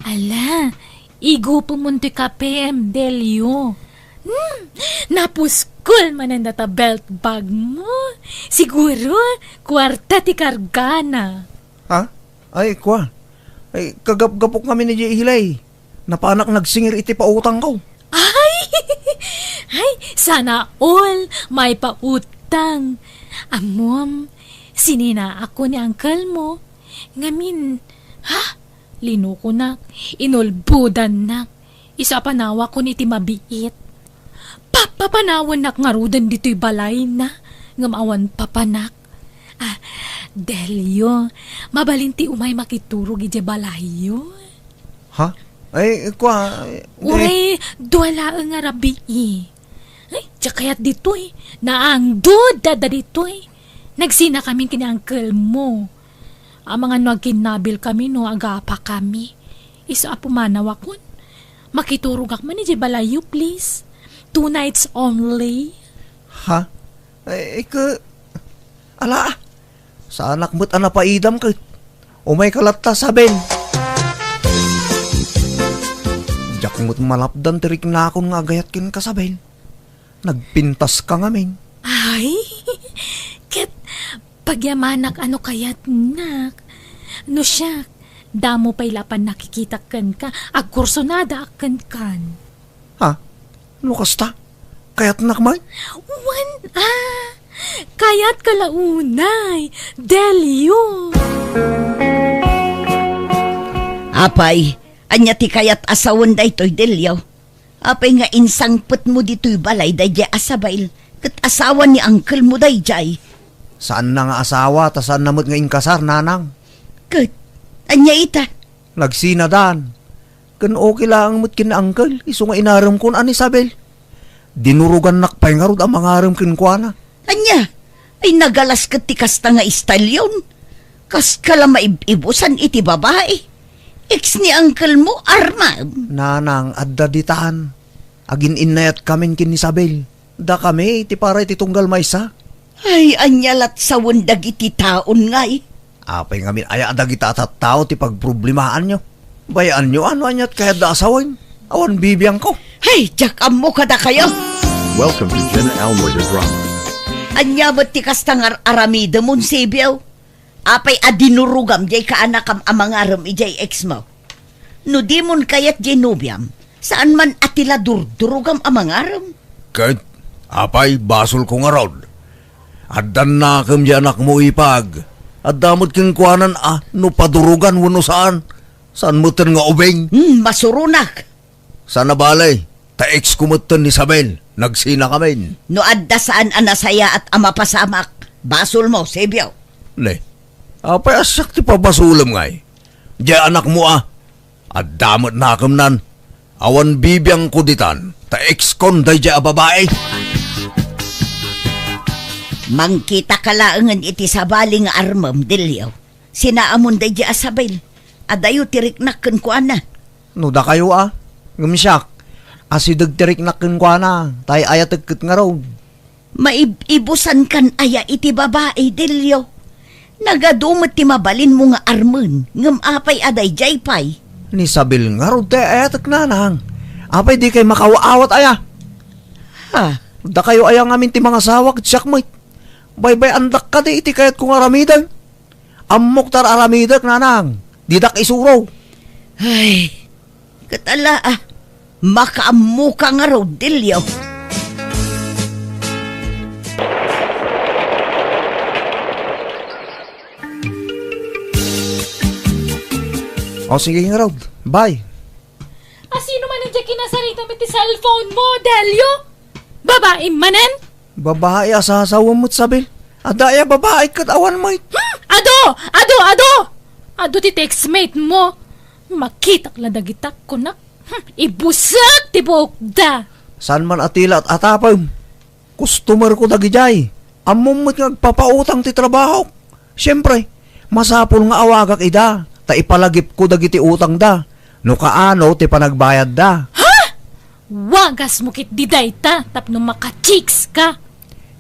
Ala, igupemon toy kapim, Delio. Hmm, napuskol manen data belt bagmo. Siguro, kuarta ti kargana. Ha? Ay, kua. Ay, kagapgapok ngamin idiay Ilay. Napanak nagsingir iti pautangko. Ay! Ay, sana all maipautang. Ammom, sininaakon ni uncle mo. Ngamin, ha? Linukonak, inulbodannak. Isu a panawakon iti mabiit. Papapanawannak ngaruden ditoy balayna, ngem awan papanak. Ah, Delio, mabalin ti umay makiturog idiay balayyo. Ha? Ay, kua, eh. Uray, dua laeng a rabii. Ay, diak kayat ditoy. Naangdod dada ditoy. Nagsinakamin ken ni uncle mo. Amangan no agkinnabilkami no agapakami. Isu a pumanawakon. Makiturogak man idiay balayyo, please. Two nights only. Ha? Ay, ke, ala, saanak met a napaidam ket. Umayka latta, Isabel. Diak met malapdan ti riknakon nga agayat kenka, Isabel. Nagpintaska ngamin. Ay, ket pagyamanak a no kayatnak. No siak, damo pay la a pannakikitak kenka, agkursunadaak kenkan. Ha? No kasta? Kayatnak man? Wen a, kayatka la unay, Delio. Apay, ania ti kayat a sawen daytoy, Delio? Apay nga insangpetmo ditoy balay daydiay a Isabel, ket asawa ni uncle mo daydiay? Saanna nga asawa, ta saanna met nga inkasar, nanang. Ket, ania ita? Nagsinadan. Ken okay laeng met ken ni uncle, isu nga inaremkon a ni Isabel. Dinurogannak pay ngarud a mangarem kenkuana. Ania? Ay, nagalas ket ti kasta nga istalyon. Kaska la maib-ibusan iti babai. Ex ni uncle mo, armam. Nanang, adda ditan. Agin-innayatkamin ken ni Isabel. Dakami ti para iti tunggal maysa. Ay, ania lat sawen dagiti taon ngay? Apay ngamin aya a dagita a tattao ti pagproblemaanyo? Bay-anyo a no aniat kayatda a sawen? Awan bibiangko. Hay, diak ammo kadakayo. Welcome to Jenna Almoy de Drama. Ania met ti kasta nga ar-aramidem, Monsibio? Apay a dinurogam diay kaanakam a mangarem idiay ex mo? No dimon kayat diay nobiam, saan man a ti la durdurogam a mangarem? Ket, apay, basolko ngarud. Addan nakem diay anakmo, ipag. Adda met kenkuanan a no padurogan wenno saan. Saan metten nga ubing? Hmm, masuronak. Saan a bale, ta ex ko metten ni Isabel, nagsinakamin. No adda saan a nasayaat a mapasamak, basolmo, Sibio. Ne, apay a siak ti pabasolem ngay? Diay anakmo a. Adda met nakemnan. Awan bibiangko ditan, ta ex-kon daydiay a babai. Mangkitaka laengen iti sabali nga armem, Delio. Sinaamon daydiay a Sabel. Adayo ti riknak kenkuana. No dakayo a, ngem siak, asideg ti riknak kenkuana, ta ay-ayatek ket ngarud. Maib-ibusankan aya iti babai, Delio? Nagadu met ti mabalinmo nga armen, ngem apay a daydiay pay? Ni Isabel ngarud ti ay-ayatek, nanang. Apay dikay makaawat aya? Ha? Dakayo aya ngamin ti mangasawa ket siak met. Baybay-andak kadi iti kayatko nga aramiden. Ammok ta ar-aramidek, nanang. Didak isuro. Ay, ket ala, ah, makaammoka ngarud, Delio. O, sige ngarud. Bye. Asino manen diay kinasaritam iti cellphone mo, Delio? Babaim manen? Babai a sasawem met, Isabel. Adda aya babai ket awan met. Hmm, adu! Adu! Adu! Adu ti textmate mo. Makitak la dagita, kunak. Hmm, ibusek ti buokda. Saan man a tila at atapem. Customer ko dagidiay. Ammom met nga agpapautang ti trabahok. Siempre, masapul nga awagak ida, ta ipalagipko dagiti utangda, no kaano ti panagbayadda. Ha? Wagasmo ketdi dayta tapno maka-chicks ka.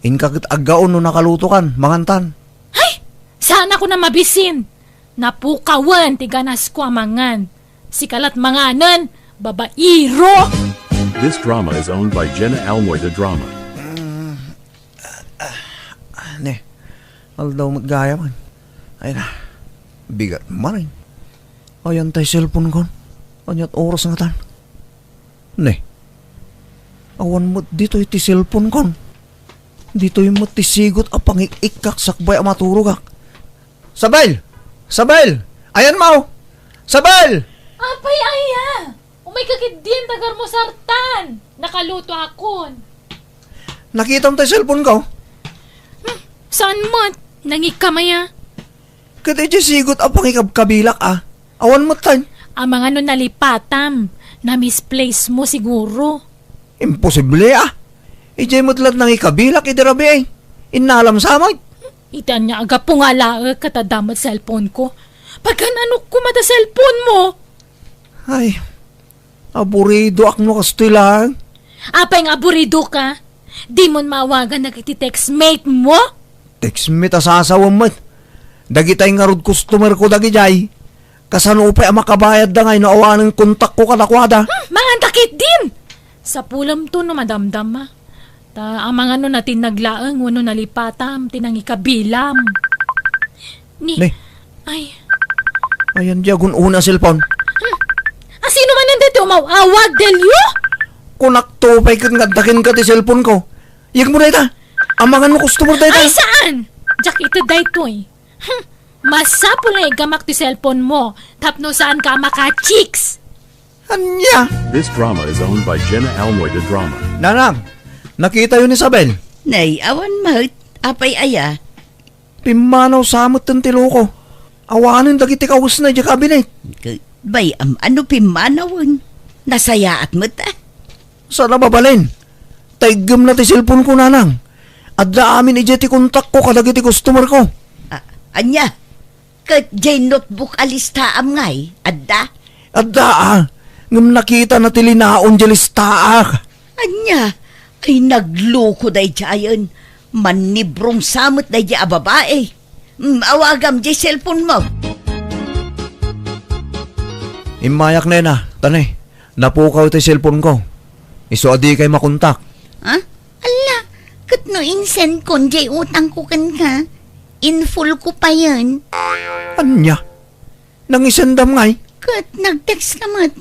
Inka ket aggaon no nakalutokan, mangantan. Hay! Saanakon a mabisin. Napukawen ti ganasko a mangan. Sika lat manganen, babairo! This drama is owned by Jenna Almoy, the drama. Ne, aldaw met gayam. Ay na, bigat manen. Ayan tay cellphone kon. Aniat oras ngatan? Ne, awan met ditoy ti cellphone kon. Ditoy met ti sigut a pangik-ikkak sakbay a maturogak. Sabel! Sabel! Ayan mo! Sabel! Apay aya? Umayka ketdin, tagarmusartan. Nakalutoakon. Nakitam tay cellphone ko? Hmm, saan met? Nangikam aya? Ket idiay sigut a pangikabkabilak a. Awan met tay. Amangan no nalipatam. Na-misplace mo siguro. Imposible a. Idiay met lat nangikabilak idi rabii. Innalam sa met. Iti ania a gapu nga alaek ket adda met cellphone ko. Pagan-anok koma da cellphone mo? Ay, aburidoak no kastoy laeng. Apay nga aburido ka? Dimon maawagan dagiti textmate mo? Textmate a sasawem met. Dagitay ngarud customer ko dagidiay. Kasano pay a makabayadda ngay no awanen kontakko kadakuada? Hmm, mangan ta ketdin! Sapulemto no madamdama. Ta amangan no natinnag laeng wenno nalipatam ti nangikabilam. Ni, Ni. Ay. Ayan diay agun-una a cellphone. Hmm. Asino manen daytoy umaw-awag, Delio? Kunakto pay ket nga adda kenka ti cellphone ko. Yegmo dayta. Amangan no customer dayta. Ay, saan? Diak ita daytoy. Hmm. Masapul nga igamak ti cellphone mo tapno saanka a maka-chicks. Ania? This drama is owned by Jenna Almoy, the drama. Nanang, nakitayo ni Isabel? Nay, awan met. Apay aya? Pimmanaw sa met ti loko. Awanen dagiti kawesna idiay kabinet. K-, bay, am-, ano pimmanawen? Nasayaat met, ah. Saan a mabalin? Taiggemna ti cellphone ko, nanang. Adda amin idiay ti kontakko kadagiti customer ko. Ah, ania? Ket diay notebook a listaam ngay, adda? Adda, ah. Ngem nakitana ti linaon diay listaak. Ania? Ay, nagloko daydiayen. Mannibrong sa met daydiay a babai. Mm, awagam diay cellphone mo. Immayak, nena. Tani, napukaw ti cellphone ko. Isu a dikay makontak. Ha? Ala, ket no insend kon diay utangko kenka, in-full ko payen. Ania? Nangisendam ngay? Ket nag-text ka met.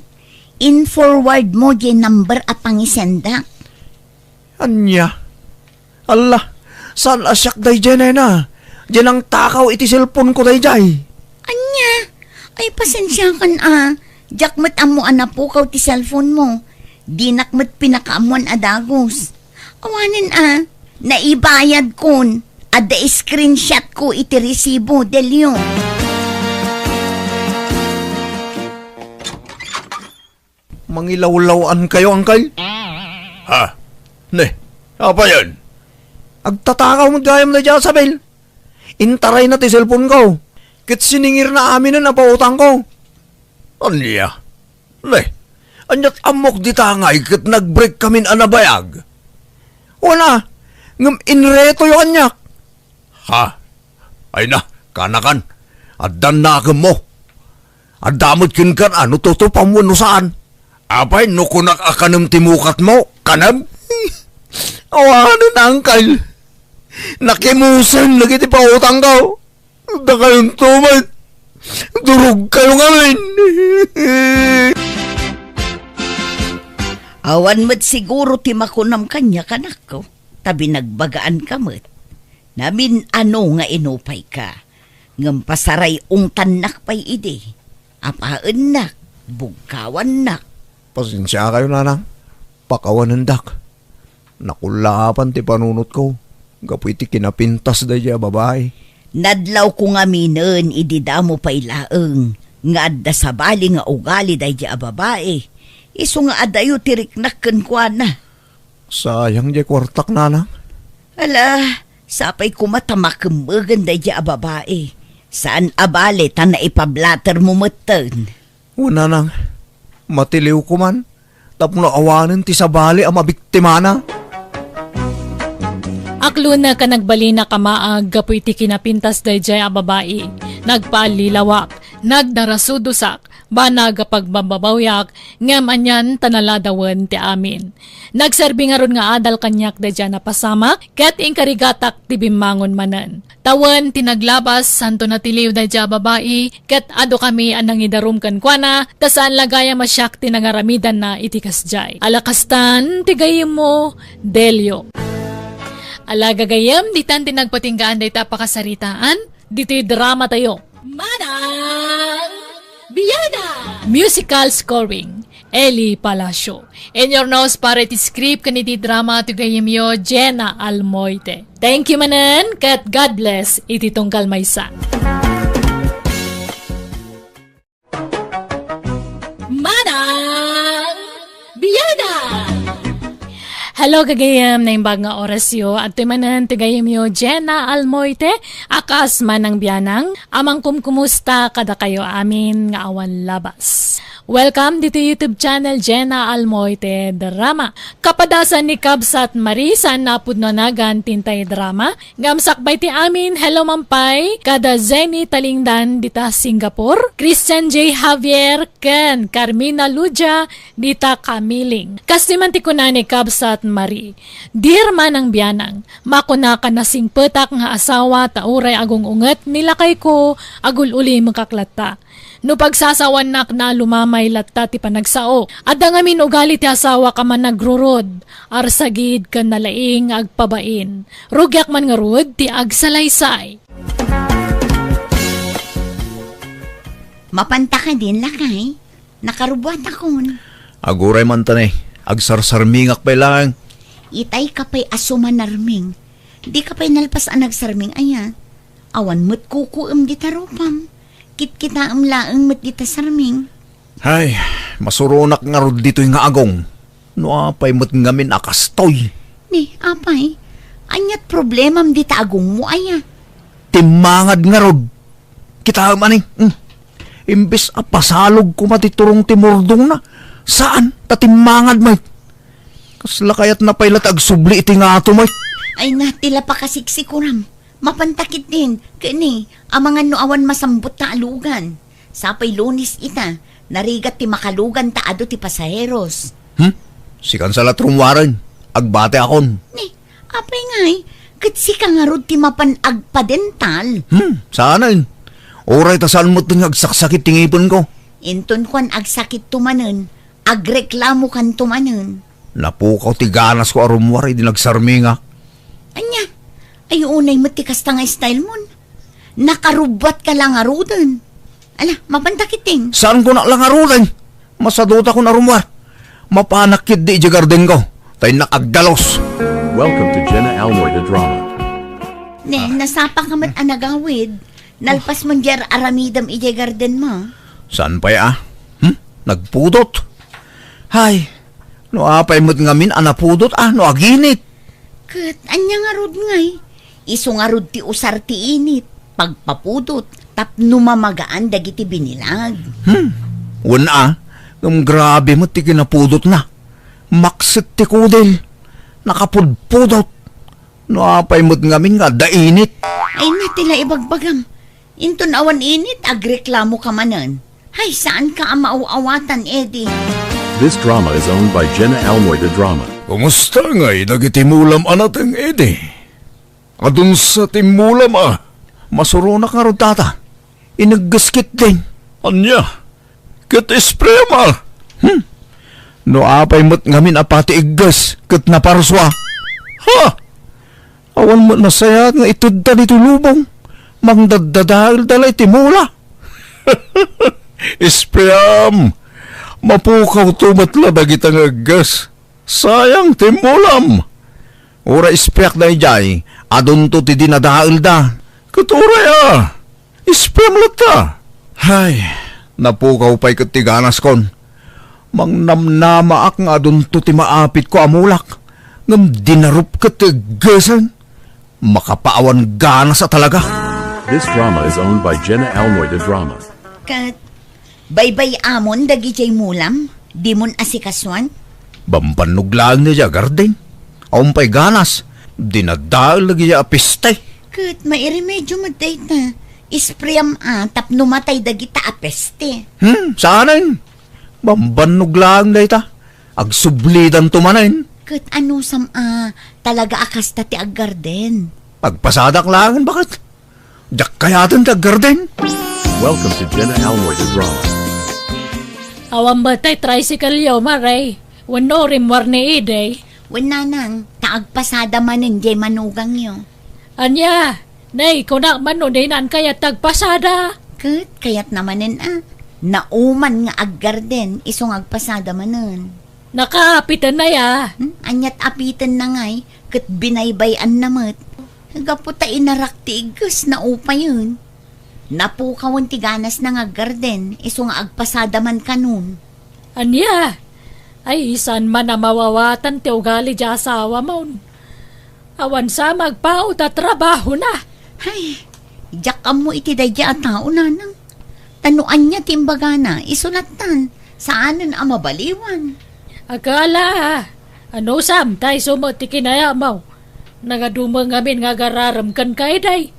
In-forward mo diay number a pangisendak. Ania? Alla, saan a siak daydiay, nena? Diay nangtakaw iti cellphone ko daydiay. Ania? Ay, pasensiakan a. Diak met ammo a napukaw ti cellphone mo. Dinak met pinakaammoan a dagus. Awanen a, naibayad kon. Adda screenshot ko iti resibo, Delio. Mangilawlaw-ankayo, Angkel. Ha? Ne, apayen? Agtatakaw met gayam daydiay a sabil. Intarayna ti cellphone-ko. Ket siningirna aminen a pautangko. Ania? Ne, ania't ammok dita ngay ket nag-break kamin a nabayag? Wana, ngem inretoyo kaniak. Ha? Ay na, kanakan. Addan nakemmo. Adda met kenka no tutupam wenno saan. Apay, no kunak a kanem ti mukatmo, kanem? Awanen, Angkel. Nakimusen dagiti pautangko. Dakayonto met. Durogkayo ngamin. Awan met siguro ti makunam kaniak, anakko, ta binagbagaanka met. Namin-ano nga inupayka, ngem pasaray-ungtannak pay idi. Apaennak, bugkawannak. Pasensiakayo, nanang. Pakawanendak. Nakullaapan ti panunotko gapu iti kinapintas daydiay a babai. Nadlawko ngaminen idi damo pay laeng nga adda sabali nga ugali daydiay a babai. Isu nga adayo ti riknak kenkuana. Sayang diay kuartak, nanang. Ala, sapay koma ta makemmegen daydiay a babai. Saan a bale ta naipablatermo metten. Wen, nanang, matiliwko man tapno awanen ti sabali a mabiktimana. Aklonek a nagbalinak a maag gapu iti kinapintas daydiay a babai. Nagpaallilawak, nagdarasudosak, banag a pagbababawyak, ngem anian ta naladawen ti amin. Nagserbi ngarud nga adal kaniak daydiay a napasamak, ket inkarigatak ti bimmangon manen. Tawen ti naglabas, santo natiliw daydiay a babai, ket adukami a nangidarum kenkuana, ta saan la gayam a siak ti nangaramidanna iti kasdiay. Ala kastan ti gayyemmo, Delio. Ala gagayyem, ditan ti nagpatinggaan dayta a pakasaritaan, ditoy dramatayo. Manang Biana! Musical scoring, Eli Palacio. Inyurnos para iti script ken iti drama ti gayyemyo, Jenna Almoite. Thank you manen, ket God bless iti tunggal maysa. Manang Biana! Hello, gagayyem, naimbag nga orasyo. Adtoy manen ti gayyemyo, Jenna Almoite, a kas Manang Bianang, a mangkumkumusta kadakayo amin nga awan labas. Welcome dito YouTube channel, Jenna Almoite Drama. Kapadasan ni Kabsat Marie, saan napudno a nagan ti intay drama. Ngem sakbay ti amin, hello man pay kada Zenny Talingdan dita Singapore, Christian J Javier, ken Carmina Ludia dita Kamiling. Kastoy man ti kuna ni Kabsat Marie, Dear Manang Bianang, makunaka nasingpetak nga asawa ta uray agung-unget ni lakayko, agul-ulimekak latta. No pagsasawanak na lumamay latta ti panagsao. Adda ngamin ugali ti asawak a managrurod, arsagid ken nalaing nga agpabain. Rugiak man ngarud ti agsalaysay. Mapanta kadin, lakay? Nakarubuatakon. Aguray man ta ne, agsarsarmingak pay laeng. Itay ka pay a sumanarming. Di ka pay nalpas a nagsarming aya. Awan met kukuem dita rupam. Kitkitaem laeng met dita sarming. Ay, masuronak ngarud ditoy nga agong. No apay met ngamin a kastoy. Ni, apay, ania't problemam dita agongmo aya? Timmangad ngarud. Kitaem ani, hmm. Imbes a pasalog koma ti turong ti murdongna, saan, ta timmangad met. Kasla kayatna pay la ti agsubli iti ngato met. Ay na, ti la pakasiksikuram. Mapanta ketdin, ken ni, amangan no awan masambut ta alugan. Sapay Lunes ita, narigat ti makalugan ta adu ti pasaheros. Hmm? Sikan sa la ti rummuaren, agbatiakon. Ni, apay ngay, ket sika ngarud ti mapan agpadental? Hmm, saanen. Uray ta saan met nga agsaksakit ti ngipenko. Inton kuan agsakitto manen, agreklamokanto manen. Napukaw ti ganasko a rummuar idi nagsarmingak. Ania? Ay, unay met ti kasta nga style mon. Nakarubbuatka la ngaruden. Ala, mapanta ketdin. Saanko la ngaruden? Masadutakon a rummuar. Mapanak ketdi idiay gardenko. Ta innak agdalus. Welcome to Jenna Almoy the Drama. Ne, nasapaka met a nagawid. Nalpas man diay aramidem idiay gardenmo. Saan pay a? Hmm? Nagpudot? Hay, no apay met ngamin a napudot a no aginit. Ket ania ngarud ngay? Isu ngarud ti usar ti init, pagpapudot, tapno mamagaan dagiti binilag. Hmm, wen a, ngem grabe met ti kinapudotna. Makset ti kudil, nakapudpudot. No apay met ngamin nga adda init. Ay na, ti la ibagbagam. Inton awan init, agreklamo ka manen. Hay, saan ka a maaw-awatan, Eddie? This drama is owned by Jenna Almoy de Drama. Kumusta ngay dagiti mulam a nateng, Eddie? Adunsa ti mulam a? Masuronak ngarud, tata. Inegges ketdin. Ania? Ket ispream a? Hmm. No apay met ngamin a pati igges ket naparsua. Ha? Awan met nasayaat nga itedda ditoy lubong. Mangdaddadaelda la iti mula. Ispream! Mapukawto met la dagita nga aggas. Sayang ti mulam! Uray ispreak daydiay, adunto ti dinadaelda. Ket uray a, ispream latta. Hay, napukaw pay ket ti ganaskon. Mangnamnamaak nga adunto ti maapitko a mulak, ngem dinarupket ti eggesen. Makapaawan ganas a talaga. This drama is owned by Jenna Almoy de Drama. Ket baybay-amon dagidiay mulam, dimon asikasuan? Bambannog laeng daydiay a garden. Awan pay ganas, dinadael dagidiay a peste. Ket mairemedio met dayta, ispream a tapno matay dagita a peste. Hmm, saanen? Bambannog laeng dayta. Agsublidanto manen. Ket anusam a talaga a kasta ti aggarden? Agpasadak laeng, baket. Diak kayaten ti aggarden. Welcome to Jenna Almoy the Drama. Awan met tay tricycle-yo, Mare? Wenno rimmuar ni Eddie? Wen, nanang, ta agpasada manen diay manugangyo. Ania? Nay, kunak man no dinan kayat agpasada. Ket kayatna manen a. Nauman nga aggarden, isu nga agpasada manen. Nakaapiten na ya. Hmm? Aniat apiten na ngay, ket binaybay-an na met. Gapu ta inarak ti igges, naupayen. Napukawen ti ganasna nga aggarden, isu nga agpasada man kanon. Ania? Ay, saan man a mawawatan ti ugali di asawamon. Awan sa magpaut a trabahona. Ay, diak ammo iti daydiay a tao, nanang. Ta no ania ti imbagana, isu lattan, saanen a mabaliwan. Agala, anusam, ta isu met ti kinayatmo. Nagadu met ngamin nga agararem kenka, Eddie.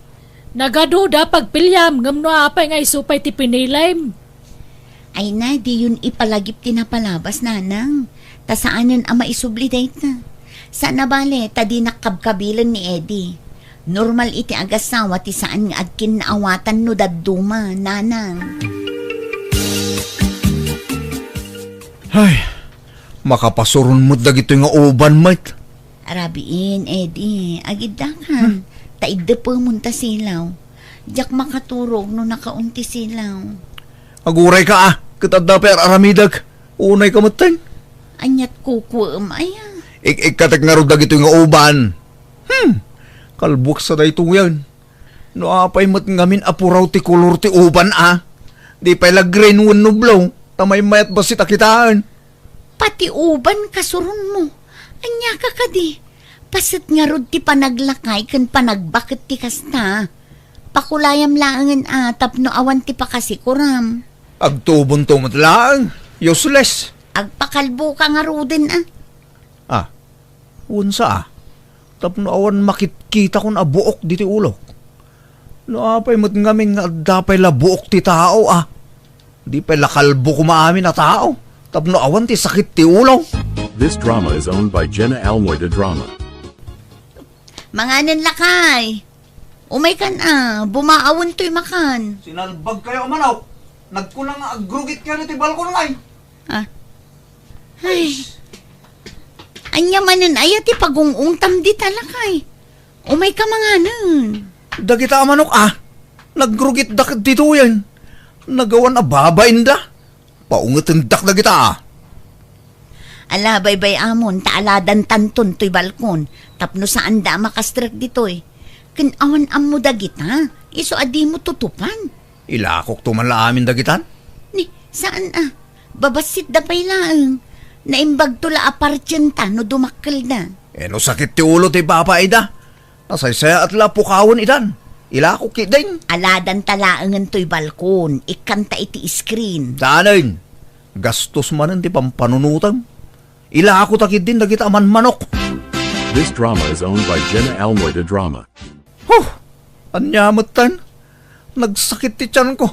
Nagaduda pagpiliam, ngem no apay nga isu pay ti pinilim. Ay na, diyon ipalagip ti napalabas, nanang. Ta saanen a maisubli dayta. Saan a bale, ta dinak kabkabilen ni Eddie. Normal iti agassawa ti saan nga agkinnaawatan no dadduma, nanang. Ay, makapasuron met dagitoy nga uban met. Arabiin, Eddie, agiddakan. Hmm. Ta iddepemon ta silaw. Diak makaturog no nakaon ti silaw. Aguray ka, a, ket adda pay ar-aramidek. Unay ka metten. Aniat kukuem, aya? Ik-ikkatek ngarud dagitoy nga uban. Hmm, kalbuek sa daytoyen. No apay met ngamin a puraw ti kolor ti uban, a. Di pay la green wenno blue, ta maymayat bassit a kitaen. Pati uban kasuronmo. Ania ka kadi? Paset ngarud ti panaglakay ken panagbaket ti kasta. Pakulayam laengen a tapno awan ti pakasikuram. Agtubonto met laeng, useless. Agpakalbo ka ngaruden a. Ah, unsa a? Tapno awan makitkitakon a buok ditoy ulok. No apay met ngamin nga adda pay la buok ti tao a. Di pay la kalbo koma amin a tao. Tapno awan ti sakit ti ulo. This drama is owned by Jenna Almoy de Drama. Manganen lakay. Umay kan a, bumaawen toy makan. Sinalbag kayo a manok. Nagkuna nga agrugit kayo ti balkon ngay. Ah. Ay. Ania manen aya ti pagung-ungtam dita lakay? Umay ka manganen. Dagita a manok a, nagrugitdak ditoyen. Nagawan a babainda. Paungetendak dagita a. Ala, baybay-amon, ta aladantanton toy balkon, tapno saanda a makastrek ditoy. Ken awan ammo dagita, isu a dimo tutupan. Ilakokto man la amin dagitan? Ni, saan a? Babassitda pay laeng. Naimbagto la a partienta no dumakkelda. Eh, no sakit ti ulo ti babai da, nasaysayaat la a pukawen idan. Ilako ketdin. Aladanta laengen toy balkon, ikkanta iti screen. Saanen? Gastos manen ti pampanunotem. Ilakota ketdin dagita a manmanok. This drama is owned by Jenna Almoy de Drama. Huh! Ania metten? Nagsakit ti tianko.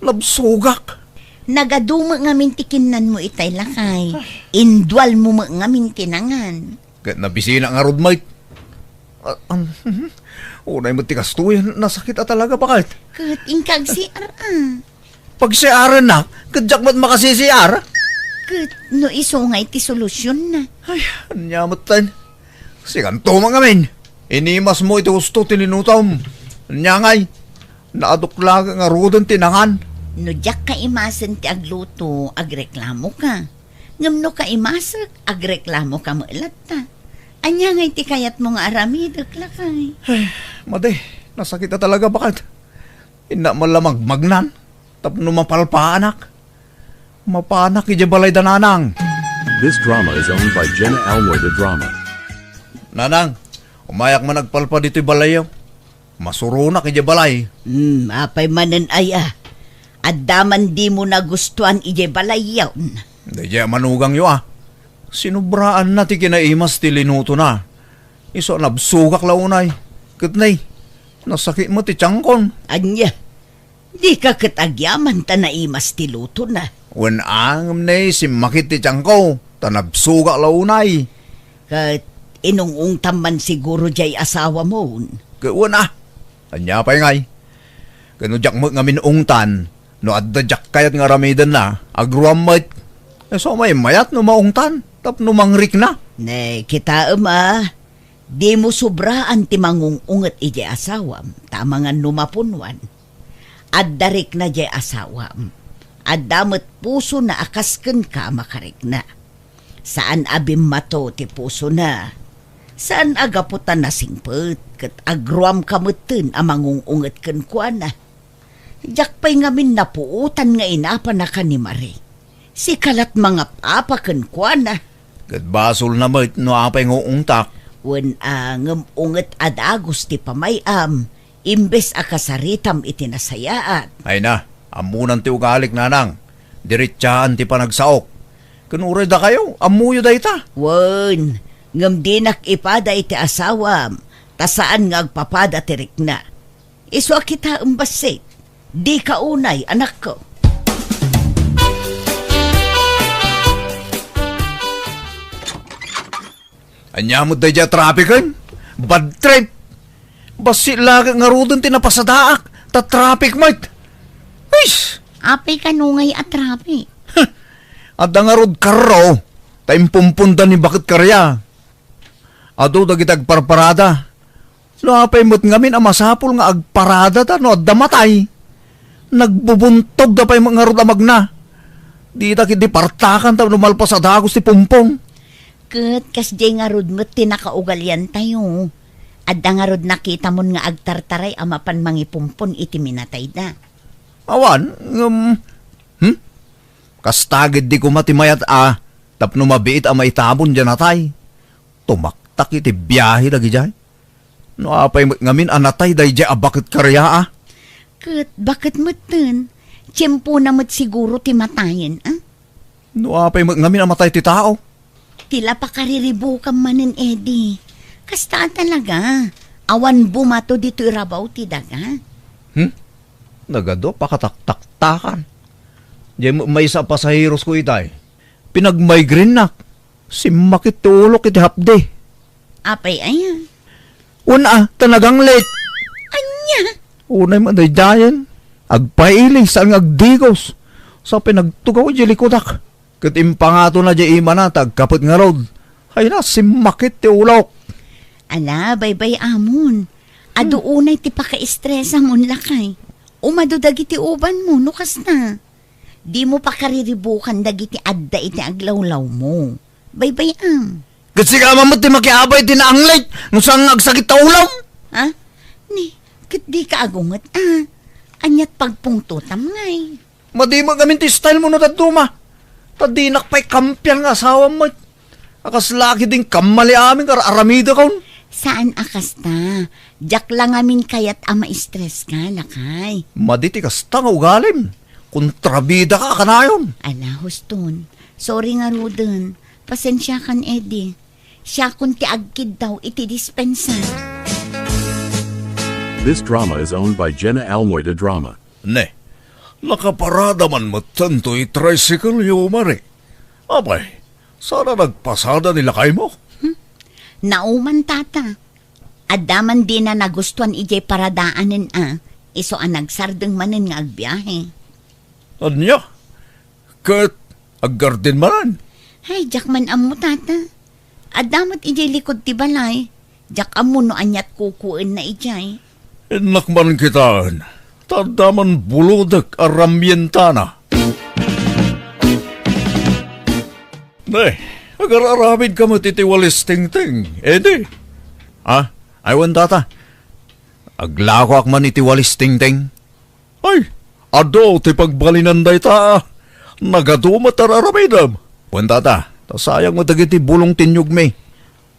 Nabsogak. Nagadu met ngamin ti kinnanmo itay, lakay. Indualmo met ngamin ti nangan. Ket nabisinak ngarud met. Ah, an-, unay met ti kastoy, nasakit a talaga, baket. Ket inka ag-C R a. Pag-C R-ennak, ket diak met makasi-C R. Ket no isu ngay ti solusionna. Ay, ania metten? Sikanto met ngamin. Inimasmo iti husto ti linutom. Ania ngay? Naaduk laeng ngaruden ti nangan. No diak kaimasen ti agluto, agreklamoka. Ngem no kaimasek, agreklamoka met latta. Ania ngay ti kayatmo nga aramidek, lakay? Ay, madi, nasakit a talaga, baket. Innak man la magmagnan tapno mapalpaanak. Mapanak idiay balay da nanang. This drama is owned by Jenna Almoy de Drama. Nanang, umayak man agpalpa ditoy balayyo. Masuronak idiay balay. Hmm, apay manen aya? Adda man dimo nagustuan idiay balayyon? Daydiay a manugangyo a. Sinubraanna ti kinaimas ti linutona. Isu a nabsogak la unay. Ket nay, nasakit met ti tiankon. Ania? Dika ket agyaman ta naimas ti lutona? Wen a, ngem ne, simmakit ti tianko, ta nabsogak la unay. Ket inung-ungtam man siguro diay asawamon? Ket wen a, ania pay ngay? Ket no diak met ngamin ungtan, no adda diak kayat nga aramidenna, agruam met. Isu a maymayat no maungtan, tapno mangrikna. Ne, kitaem a, dimo sobraan ti mangung-unget idiay asawam, ta amangan no mapunuan. Adda rikna diay asawam. Adda met pusona a kas kenka a makarikna. Saan a bimmato ti pusona. Saan a gapu ta nasingpet ket agruamka metten a mangung-unget kenkuana. Diak pay ngamin napuotan nga inapanaka ni Marie. Sika lat mangap-apa kenkuana. Ket basolna met no apay nga uungtak. Wen a, ngem unget a dagus ti pamay-am, imbes a kasaritam iti nasayaat. Ay na, ammonan ti ugalik, nanang. Diretsaan ti panagsaok. Ken uray dakayo, ammoyo dayta. Wen, ngem dinak ipada iti asawam, ta saan nga agpapada ti rikna. Isu a kitaem bassit, dika unay, anakko. Ania met daydiay a trapik, en? Bad trip! Bassit la ngaruden ti napasadaak, ta trapik met! Ish! Apay kano ngay a trapik? Adda ngarud karro, ta impumponda ni Baket Karya. Adu dagiti agparparada. No apay met ngamin a masapul nga agparadada no adda matay? Nagbubuntogda pay met ngarud a magna. Dita ketdi partakan tapno malpas a dagus ti pumpong. Ket kasdiay ngarud met ti nakaugaliantayo. Adda ngarud nakitamon nga agtartaray a mapan mangipumpon iti minatayda. Awan, ngem, hmm? Kasta ketdi koma ti mayat a tapno mabiit a maitabon diay natay. Tumaktak iti biahe dagidiay. No apay met ngamin a natay daydiay a Baket Karya a? Ket Baket metten, tiempona met siguro ti matayen, a? No apay met ngamin a matay ti tao? Ti la pakariribukam manen, Eddie. Kasta a talaga. Awan bumato ditoy rabaw ti daga. Hmm? Nagadu a pakataktaktakan. Diay met maysa a pasaherosko itay. Pinagmigrainenak. Simmakit ti ulok iti hapdi. Apay aya? Wen a, ta naganglit. Ania? Unay met daydiayen. Agpaili, saan nga agdigos. Sa pinagtugaw idiay likudak. Ket impangatona diay imana ta agkapet ngarud. Ay na, simmakit ti ulok. Ala, baybay-amon. Adu Hmm. unay ti pakaestresamon, lakay. Umadu dagiti ubanmo no kasta. Dimo pakariribukan dagiti adda iti aglawlawmo. Baybay-am. Ket sika man met ti makiabay iti naanglit no saan nga agsakit ta ulom. Ha? Ni, ket dika agunget a. Aniat pagpungtotam ngay? Madi met ngamin ti stylemo no dadduma. Ta dinak pay kampian nga asawam met. A kasla ketdin kammali amin nga ar-aramidakon. Saan a kasta. Diak la ngamin kayat a maestreska, lakay. Madi ti kasta nga ugalim. Kontrabidaka a kanayon. Ala, Huston. Sorry ngaruden. Pasensiakan, Eddie. Siakon ti agkiddaw iti dispensa. This drama is owned by Jenna Almoy de Drama. Ne, nakaparada man metten toy tricycle-yo, Mare. Apay, saan a nagpasada ni lakaymo? Hmm? Nauman, Tata. Adda man dina nagustuan idiay paradaanen a, isu a nagsardeng manen nga agbiahe. Ania? Ket aggardin manen? Ay, diak man ammo, Tata. Adda met idiay likud ti balay. Diak ammo no aniat kukuenna idiay. Innak man kitaen, ta adda man bulodek a ramyentana. Ne, agar-aramidka met iti walis tingting, Eddie. Ah, ay wen, Tata. Aglakoak man iti walis tingting. Ay, adu ti pagbalinan dayta. Nagadu met ar-aramidem. Wen, Tata, ta sayang met dagiti bulong ti inyugmi.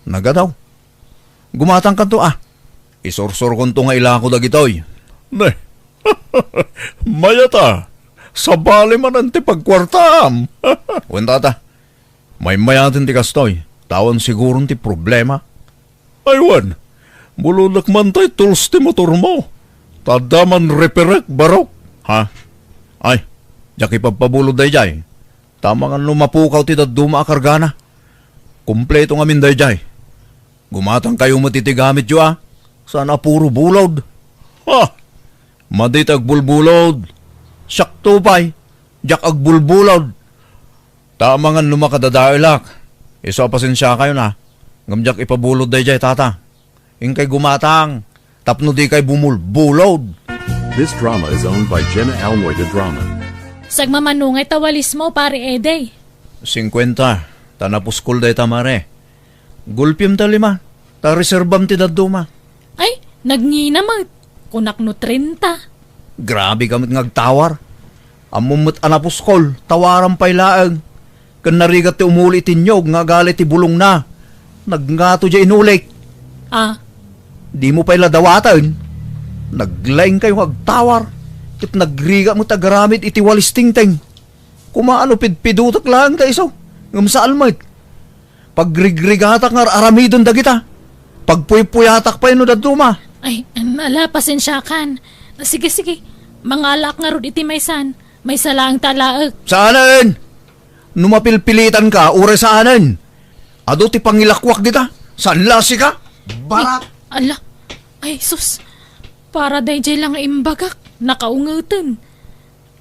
Nagadu. Gumatangkanto a. Isursurkonto nga ilako dagitoy. Ne. Mayat a. Sabali manen ti pagkuartam. Wen, Tata. Maymayaten ti kastoy. Ta awan siguron ti problema. Ay wen, bulodek man tay tools ti motormo. Ta adda man reperek, barok. Ha? Ay, diak ipabpabulod daydiay. Ta amangan no mapukaw ti dadduma a kargana. Kompleto ngamin daydiay. Gumatangkayo met iti gamityo a. Saan a puro bulod. Ha? Madi ti agbulbulod. Siakto pay. Diak agbulbulod. Ta amangan no makadadaelak, isu a pasensiakayon a, ngem diak ipabulod daydiay, Tata. Inkay gumatang tapno dikay bumulbulod. This drama is owned by Jenna Almoy de Drama. Sagmamanungay ta walismo, Pare Eddie. Singkuenta, ta napuskol dayta, Mare. Gulpim ta lima, ta reserbam ti dadduma. Ay, nagngina met. Kunak no trenta. Grabe ka met nga agtawar. Ammom met a napuskol, tawaram pay laeng. Ken narigat ti umuli iti inyog nga agali ti bulongna. Nagngato diay inulik. Ah. Dimo pay la dawaten. Naglaingkayo nga agtawar. Ket nagrigat met agaramid iti walis tingting. Koma no pidpidotek laeng ta isu, ngem saan met. Pagrigrigatak nga ar-aramiden dagita. Pagpuypuyatak pay no dadduma. Ay, ala, pasensiakan. Sige, sige. Mangalaak ngarud iti maysan. Maysa laeng ta alaek. Saanen! No mapilpilitan ka, uray saanen. Adu ti pangilakuak dita. Saan la sika? Barat! Ay, ala. Ay, sus. Para daydiay la nga imbagak. Nakaungeten.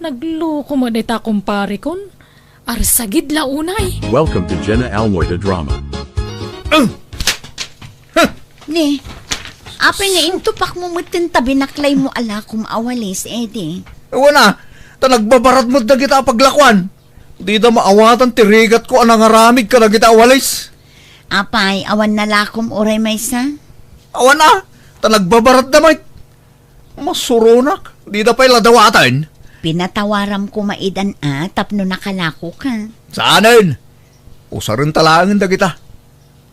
Nagloko met dayta, kumparekon. Arsagid la unay. Welcome to Jenna Almoy the Drama. Ni, apay nga intupakmo metten ta binaklaymo a lakom a walis, Eddie? Wen a, ta nagbabarat met dagita a paglakuan. Dida maawatan ti rigatko a nangaramid kadagita a walis. Apay, awan na lakom uray maysa? Awan a, ta nagbabaratda met. Masuronak, dida pay la dawaten. Pinatawaram koma idan a tapno nakalakoka. Saanen? Usarenta laengen dagita.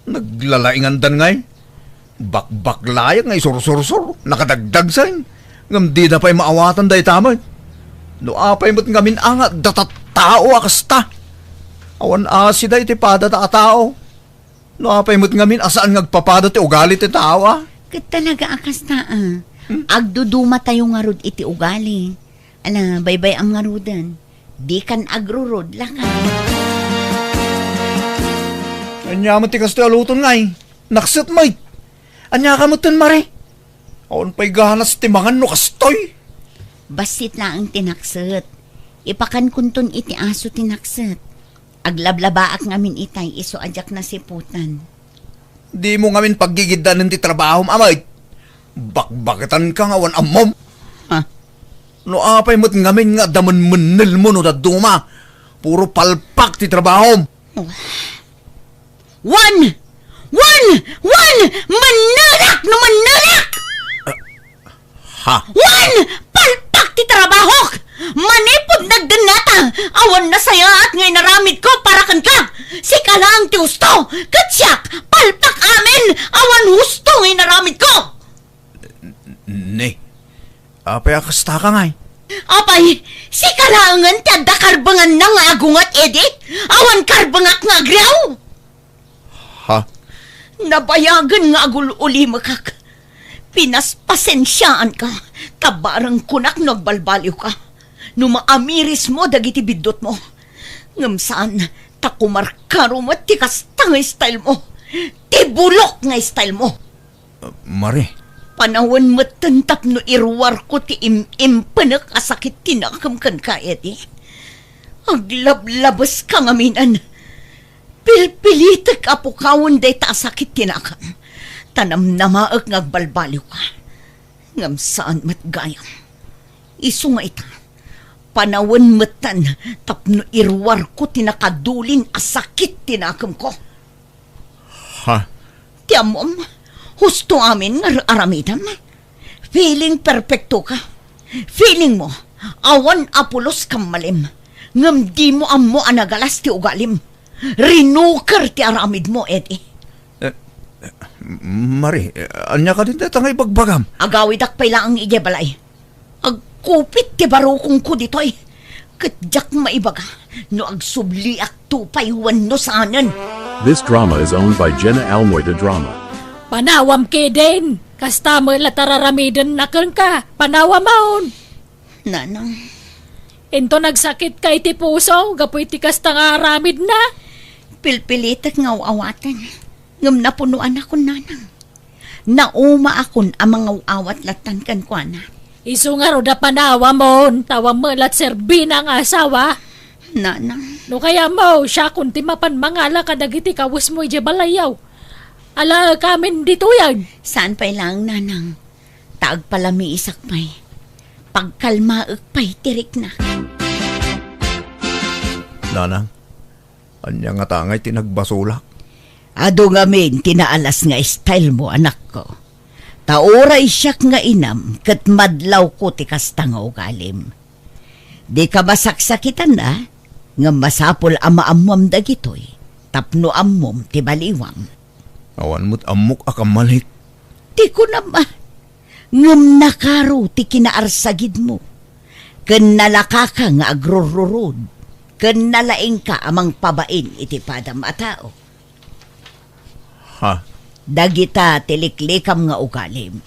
Naglalaingandan ngay. Bakbaklayak nga isursursor, nakadagdagsen. Ngem dida pay maawatan dayta met. No apay met ngamin a nga adda tattao a kasta. Awan asida iti padata a tao. No apay met ngamin a saan nga agpapada ti ugali ti tao, a? Ket talaga a kasta, a. Hmm? Agdudumatayo ngarud iti ugali. Ala, baybay-am ngaruden. Dikan agrurod, lakay. Ania met ti kastoy a luton ngay? Nakset met. Ania ka metten, Mare? Awan pay ganas ti mangan no kastoy. Bassit laeng ti nakset. Ipakankonton iti aso ti nakset. Aglablabaak ngamin itay isu a diak nasiputan. Dimo ngamin paggigiddanen ti trabahom, a met. Bakbaketanka nga awan ammom. Ha? No apay met ngamin nga adda menmennelmo no dadduma, puro palpak ti trabahom. Wen! Wen! Wen! Mennelak no mennelak! Ha? Wen! Palpak ti trabahok! Manipud nagdennata, awan nasayaat nga inaramidko para kenka. Sika laeng ti husto, ket siak, palpak amin, awan husto nga inaramidko. Ne, apay a kasta ka ngay? Apay, sika laengen ti adda karbenganna nga agunget, Eddie? Awan karbengak nga agriaw? Ha? Nabayagen nga agul-ulimekak. Pinaspasensiaanka, ta bareng kunak no agbalbaliwka. No maamirismo dagiti biddutmo. Ngem saan, ta kumarkaro met ti kasta nga stylemo. Ti bulok nga stylemo. Mari. Panawen metten tapno iruarko ti im-impenek a sakit ti nakem kenka, Eddie. Aglablabeska ngaminen. Pilpilitek a pukawen dayta a sakit ti nakem. Ta namnamaek nga agbalbaliwka. Ngem saan met gayam. Isu nga ita, panawen metten tapno iruarko ti nakadulin a sakit ti nakemko. Ha? Ti ammom, husto amin nga ar-aramidem. Feeling perfecto ka. Feeling mo, awan a pulos kammalim. Ngem dimo ammo a nagalas ti ugalim. Rinuker ti aramidmo, Eddie. Eh, Mari, eh, ania kadin dayta nga ibagbagam? Agawidak pay laeng idiay balay. Agkupit ti barukongko ditoy. Ket diak maibaga no agsubliakto pay wenno saanen. This drama is owned by Jenna Almoy de Drama. Panawam kedin. Kasta met la tararamidenna kenka. Panawamon. Nanang. Inton agsakitka iti puso gapu iti kasta nga aramidna? Pilpilitek nga aw-awaten. Ngem napunoanakon, Nanang. Naumaakon a mangaw-awat lattan kenkuana. Isu ngarud a panawamon, ta awan met la ti serbina nga asawa. Nanang. No kayatmo, siakon ti mapan mangala kadagiti kawesmo idiay balayyo. Alaek amin ditoyen. Saan pay laeng, Nanang. Ta agpalamiisak pay. Pagkalmaek pay ti riknak. Nanang, ania ngata ngay ti nagbasolak? Adu ngamin ti naalas nga style mo, anakko. Ta uray siak nga inam ket madlawko ti kasta nga ugalim. Dika masaksakitan a, ngem masapul a maammoam dagitoy, tapno ammom ti baliwam. Awan met ammok a kammalik. Ti kunam a, ngem nakaro ti kinaarsagidmo, ken nalakaka nga agrurrurod, ken nalaingka a mangpabain iti padam a tao. Ha? Dagita ti liklikam nga ugalim,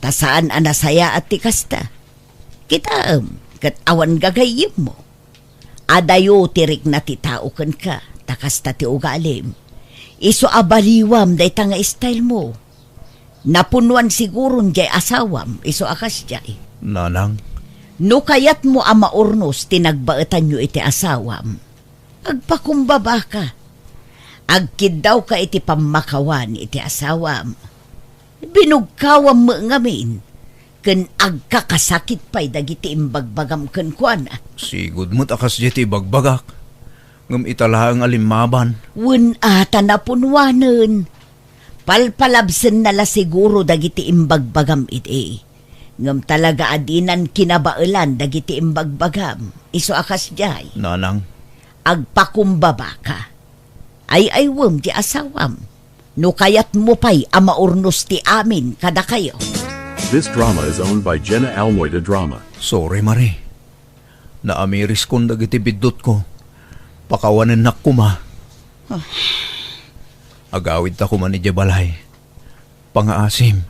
ta saan a nasayaat ti kasta. Kitaem, ket awan gagayyemmo. Adayo ti rikna ti tao kenka, ta kasta ti ugalim. Isu a baliwam dayta nga style mo. Napunuan siguron jay asawam, isu a kasjay. Nanang. No kayatmo a maurnos ti nagbaetanyo iti asawam, agpakumbabaka. Agkiddawka iti pammakawan iti asawam. Binugkawam met ngamin, ken agkakasakit pay dagiti imbagbagam kenkuana. Sigud met a kasdiay ti ibagbagak, ngem ita laeng a limmaban. Wen a ta napunuanen. Palpalabsenna la siguro dagiti imbagbagam idi. Ngem talaga a dinan kinabaelan dagiti imbagbagam. Isu a kasdiay. Nanang. Agpakumbabaka. Ay-aywem ti asawam. No kayatmo pay a maurnos ti amin kadakayo. This drama is owned by Jenna Almoy de Drama. Sorry, Mari. Naamiriskon dagiti biddutko. Pakawanennak koma. Ah. Agawidta koma idiay balay. Pangaasim.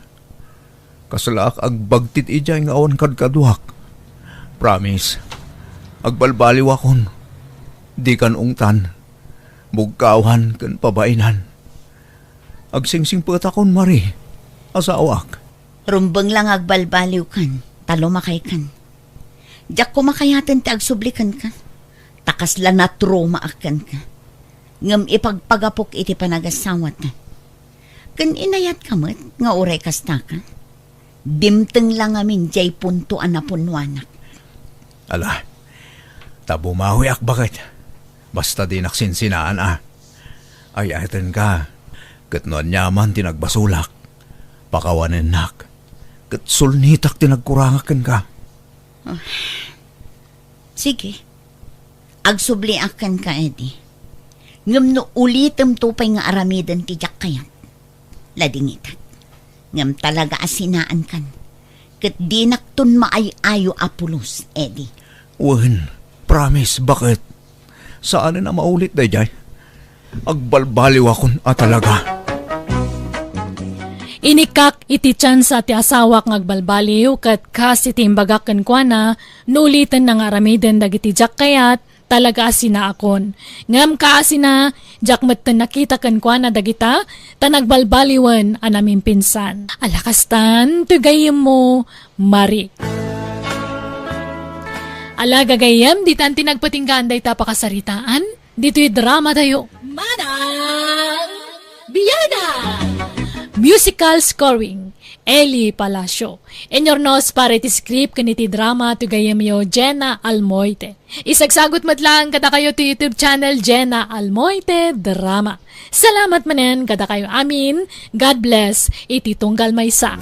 Kaslaak agbagtit idiay nga awan kadkaduak. Promise. Agbalbaliwakon. Dikan ungtan. Bugkawan ken pabainan. Agsingsingpetakon, Mari. Asawak. Rumbeng la nga agbalbaliwkan, ta lumakaykan. Diak koma kayaten ti agsubli kenka, ta kasla natraumaak kenka. Ngem ipagpagapok iti panagasawata. Ken inayatka met nga uray kastaka. Dimteng la ngamin jay punto a napunuanak. Ala, ta bumawiak baket. Basta dinak sinsinaan a. Ay-ayatenka, ket no aniaman ti nagbasolak, pakawanennak, ket sulnitak ti nagkurangak kenka. Ah. Sige. Agsubliak kenka, Eddie. Ngem no ulitemto pay nga aramiden ti diak kayat, ladingitak. Ngem talaga a sinaankan. Ket dinakton maay-ayo a pulos, Eddie. Wen, promise, baket. Saanen a maulit daydiay. Agbalbaliwakon a talaga. Inikak iti tiansa ti asawak nga agbalbaliw, ket kas iti imbagak kenkuana, no ulitenna nga aramiden dagiti diak kayat, talaga a sinaakon. Ngem kaasina, diak metten nakita kenkuana dagita, ta nagbalbaliwen a namimpinsan. Ala kastan, toy gayyemmo, Marie. Ala gagayyem, ditan ti nagpatinggaan dayta pakasaritaan, ditoy drama tayo. Manang Biada! Musical scoring, Eli Palacio. Inurnos para iti script ken iti drama ti gayyemyo, Jenna Almoite. Isagsagot met laeng kadakayo ti YouTube channel, Jenna Almoite Drama. Salamat manen kadakayo amin. God bless iti tunggal maysa.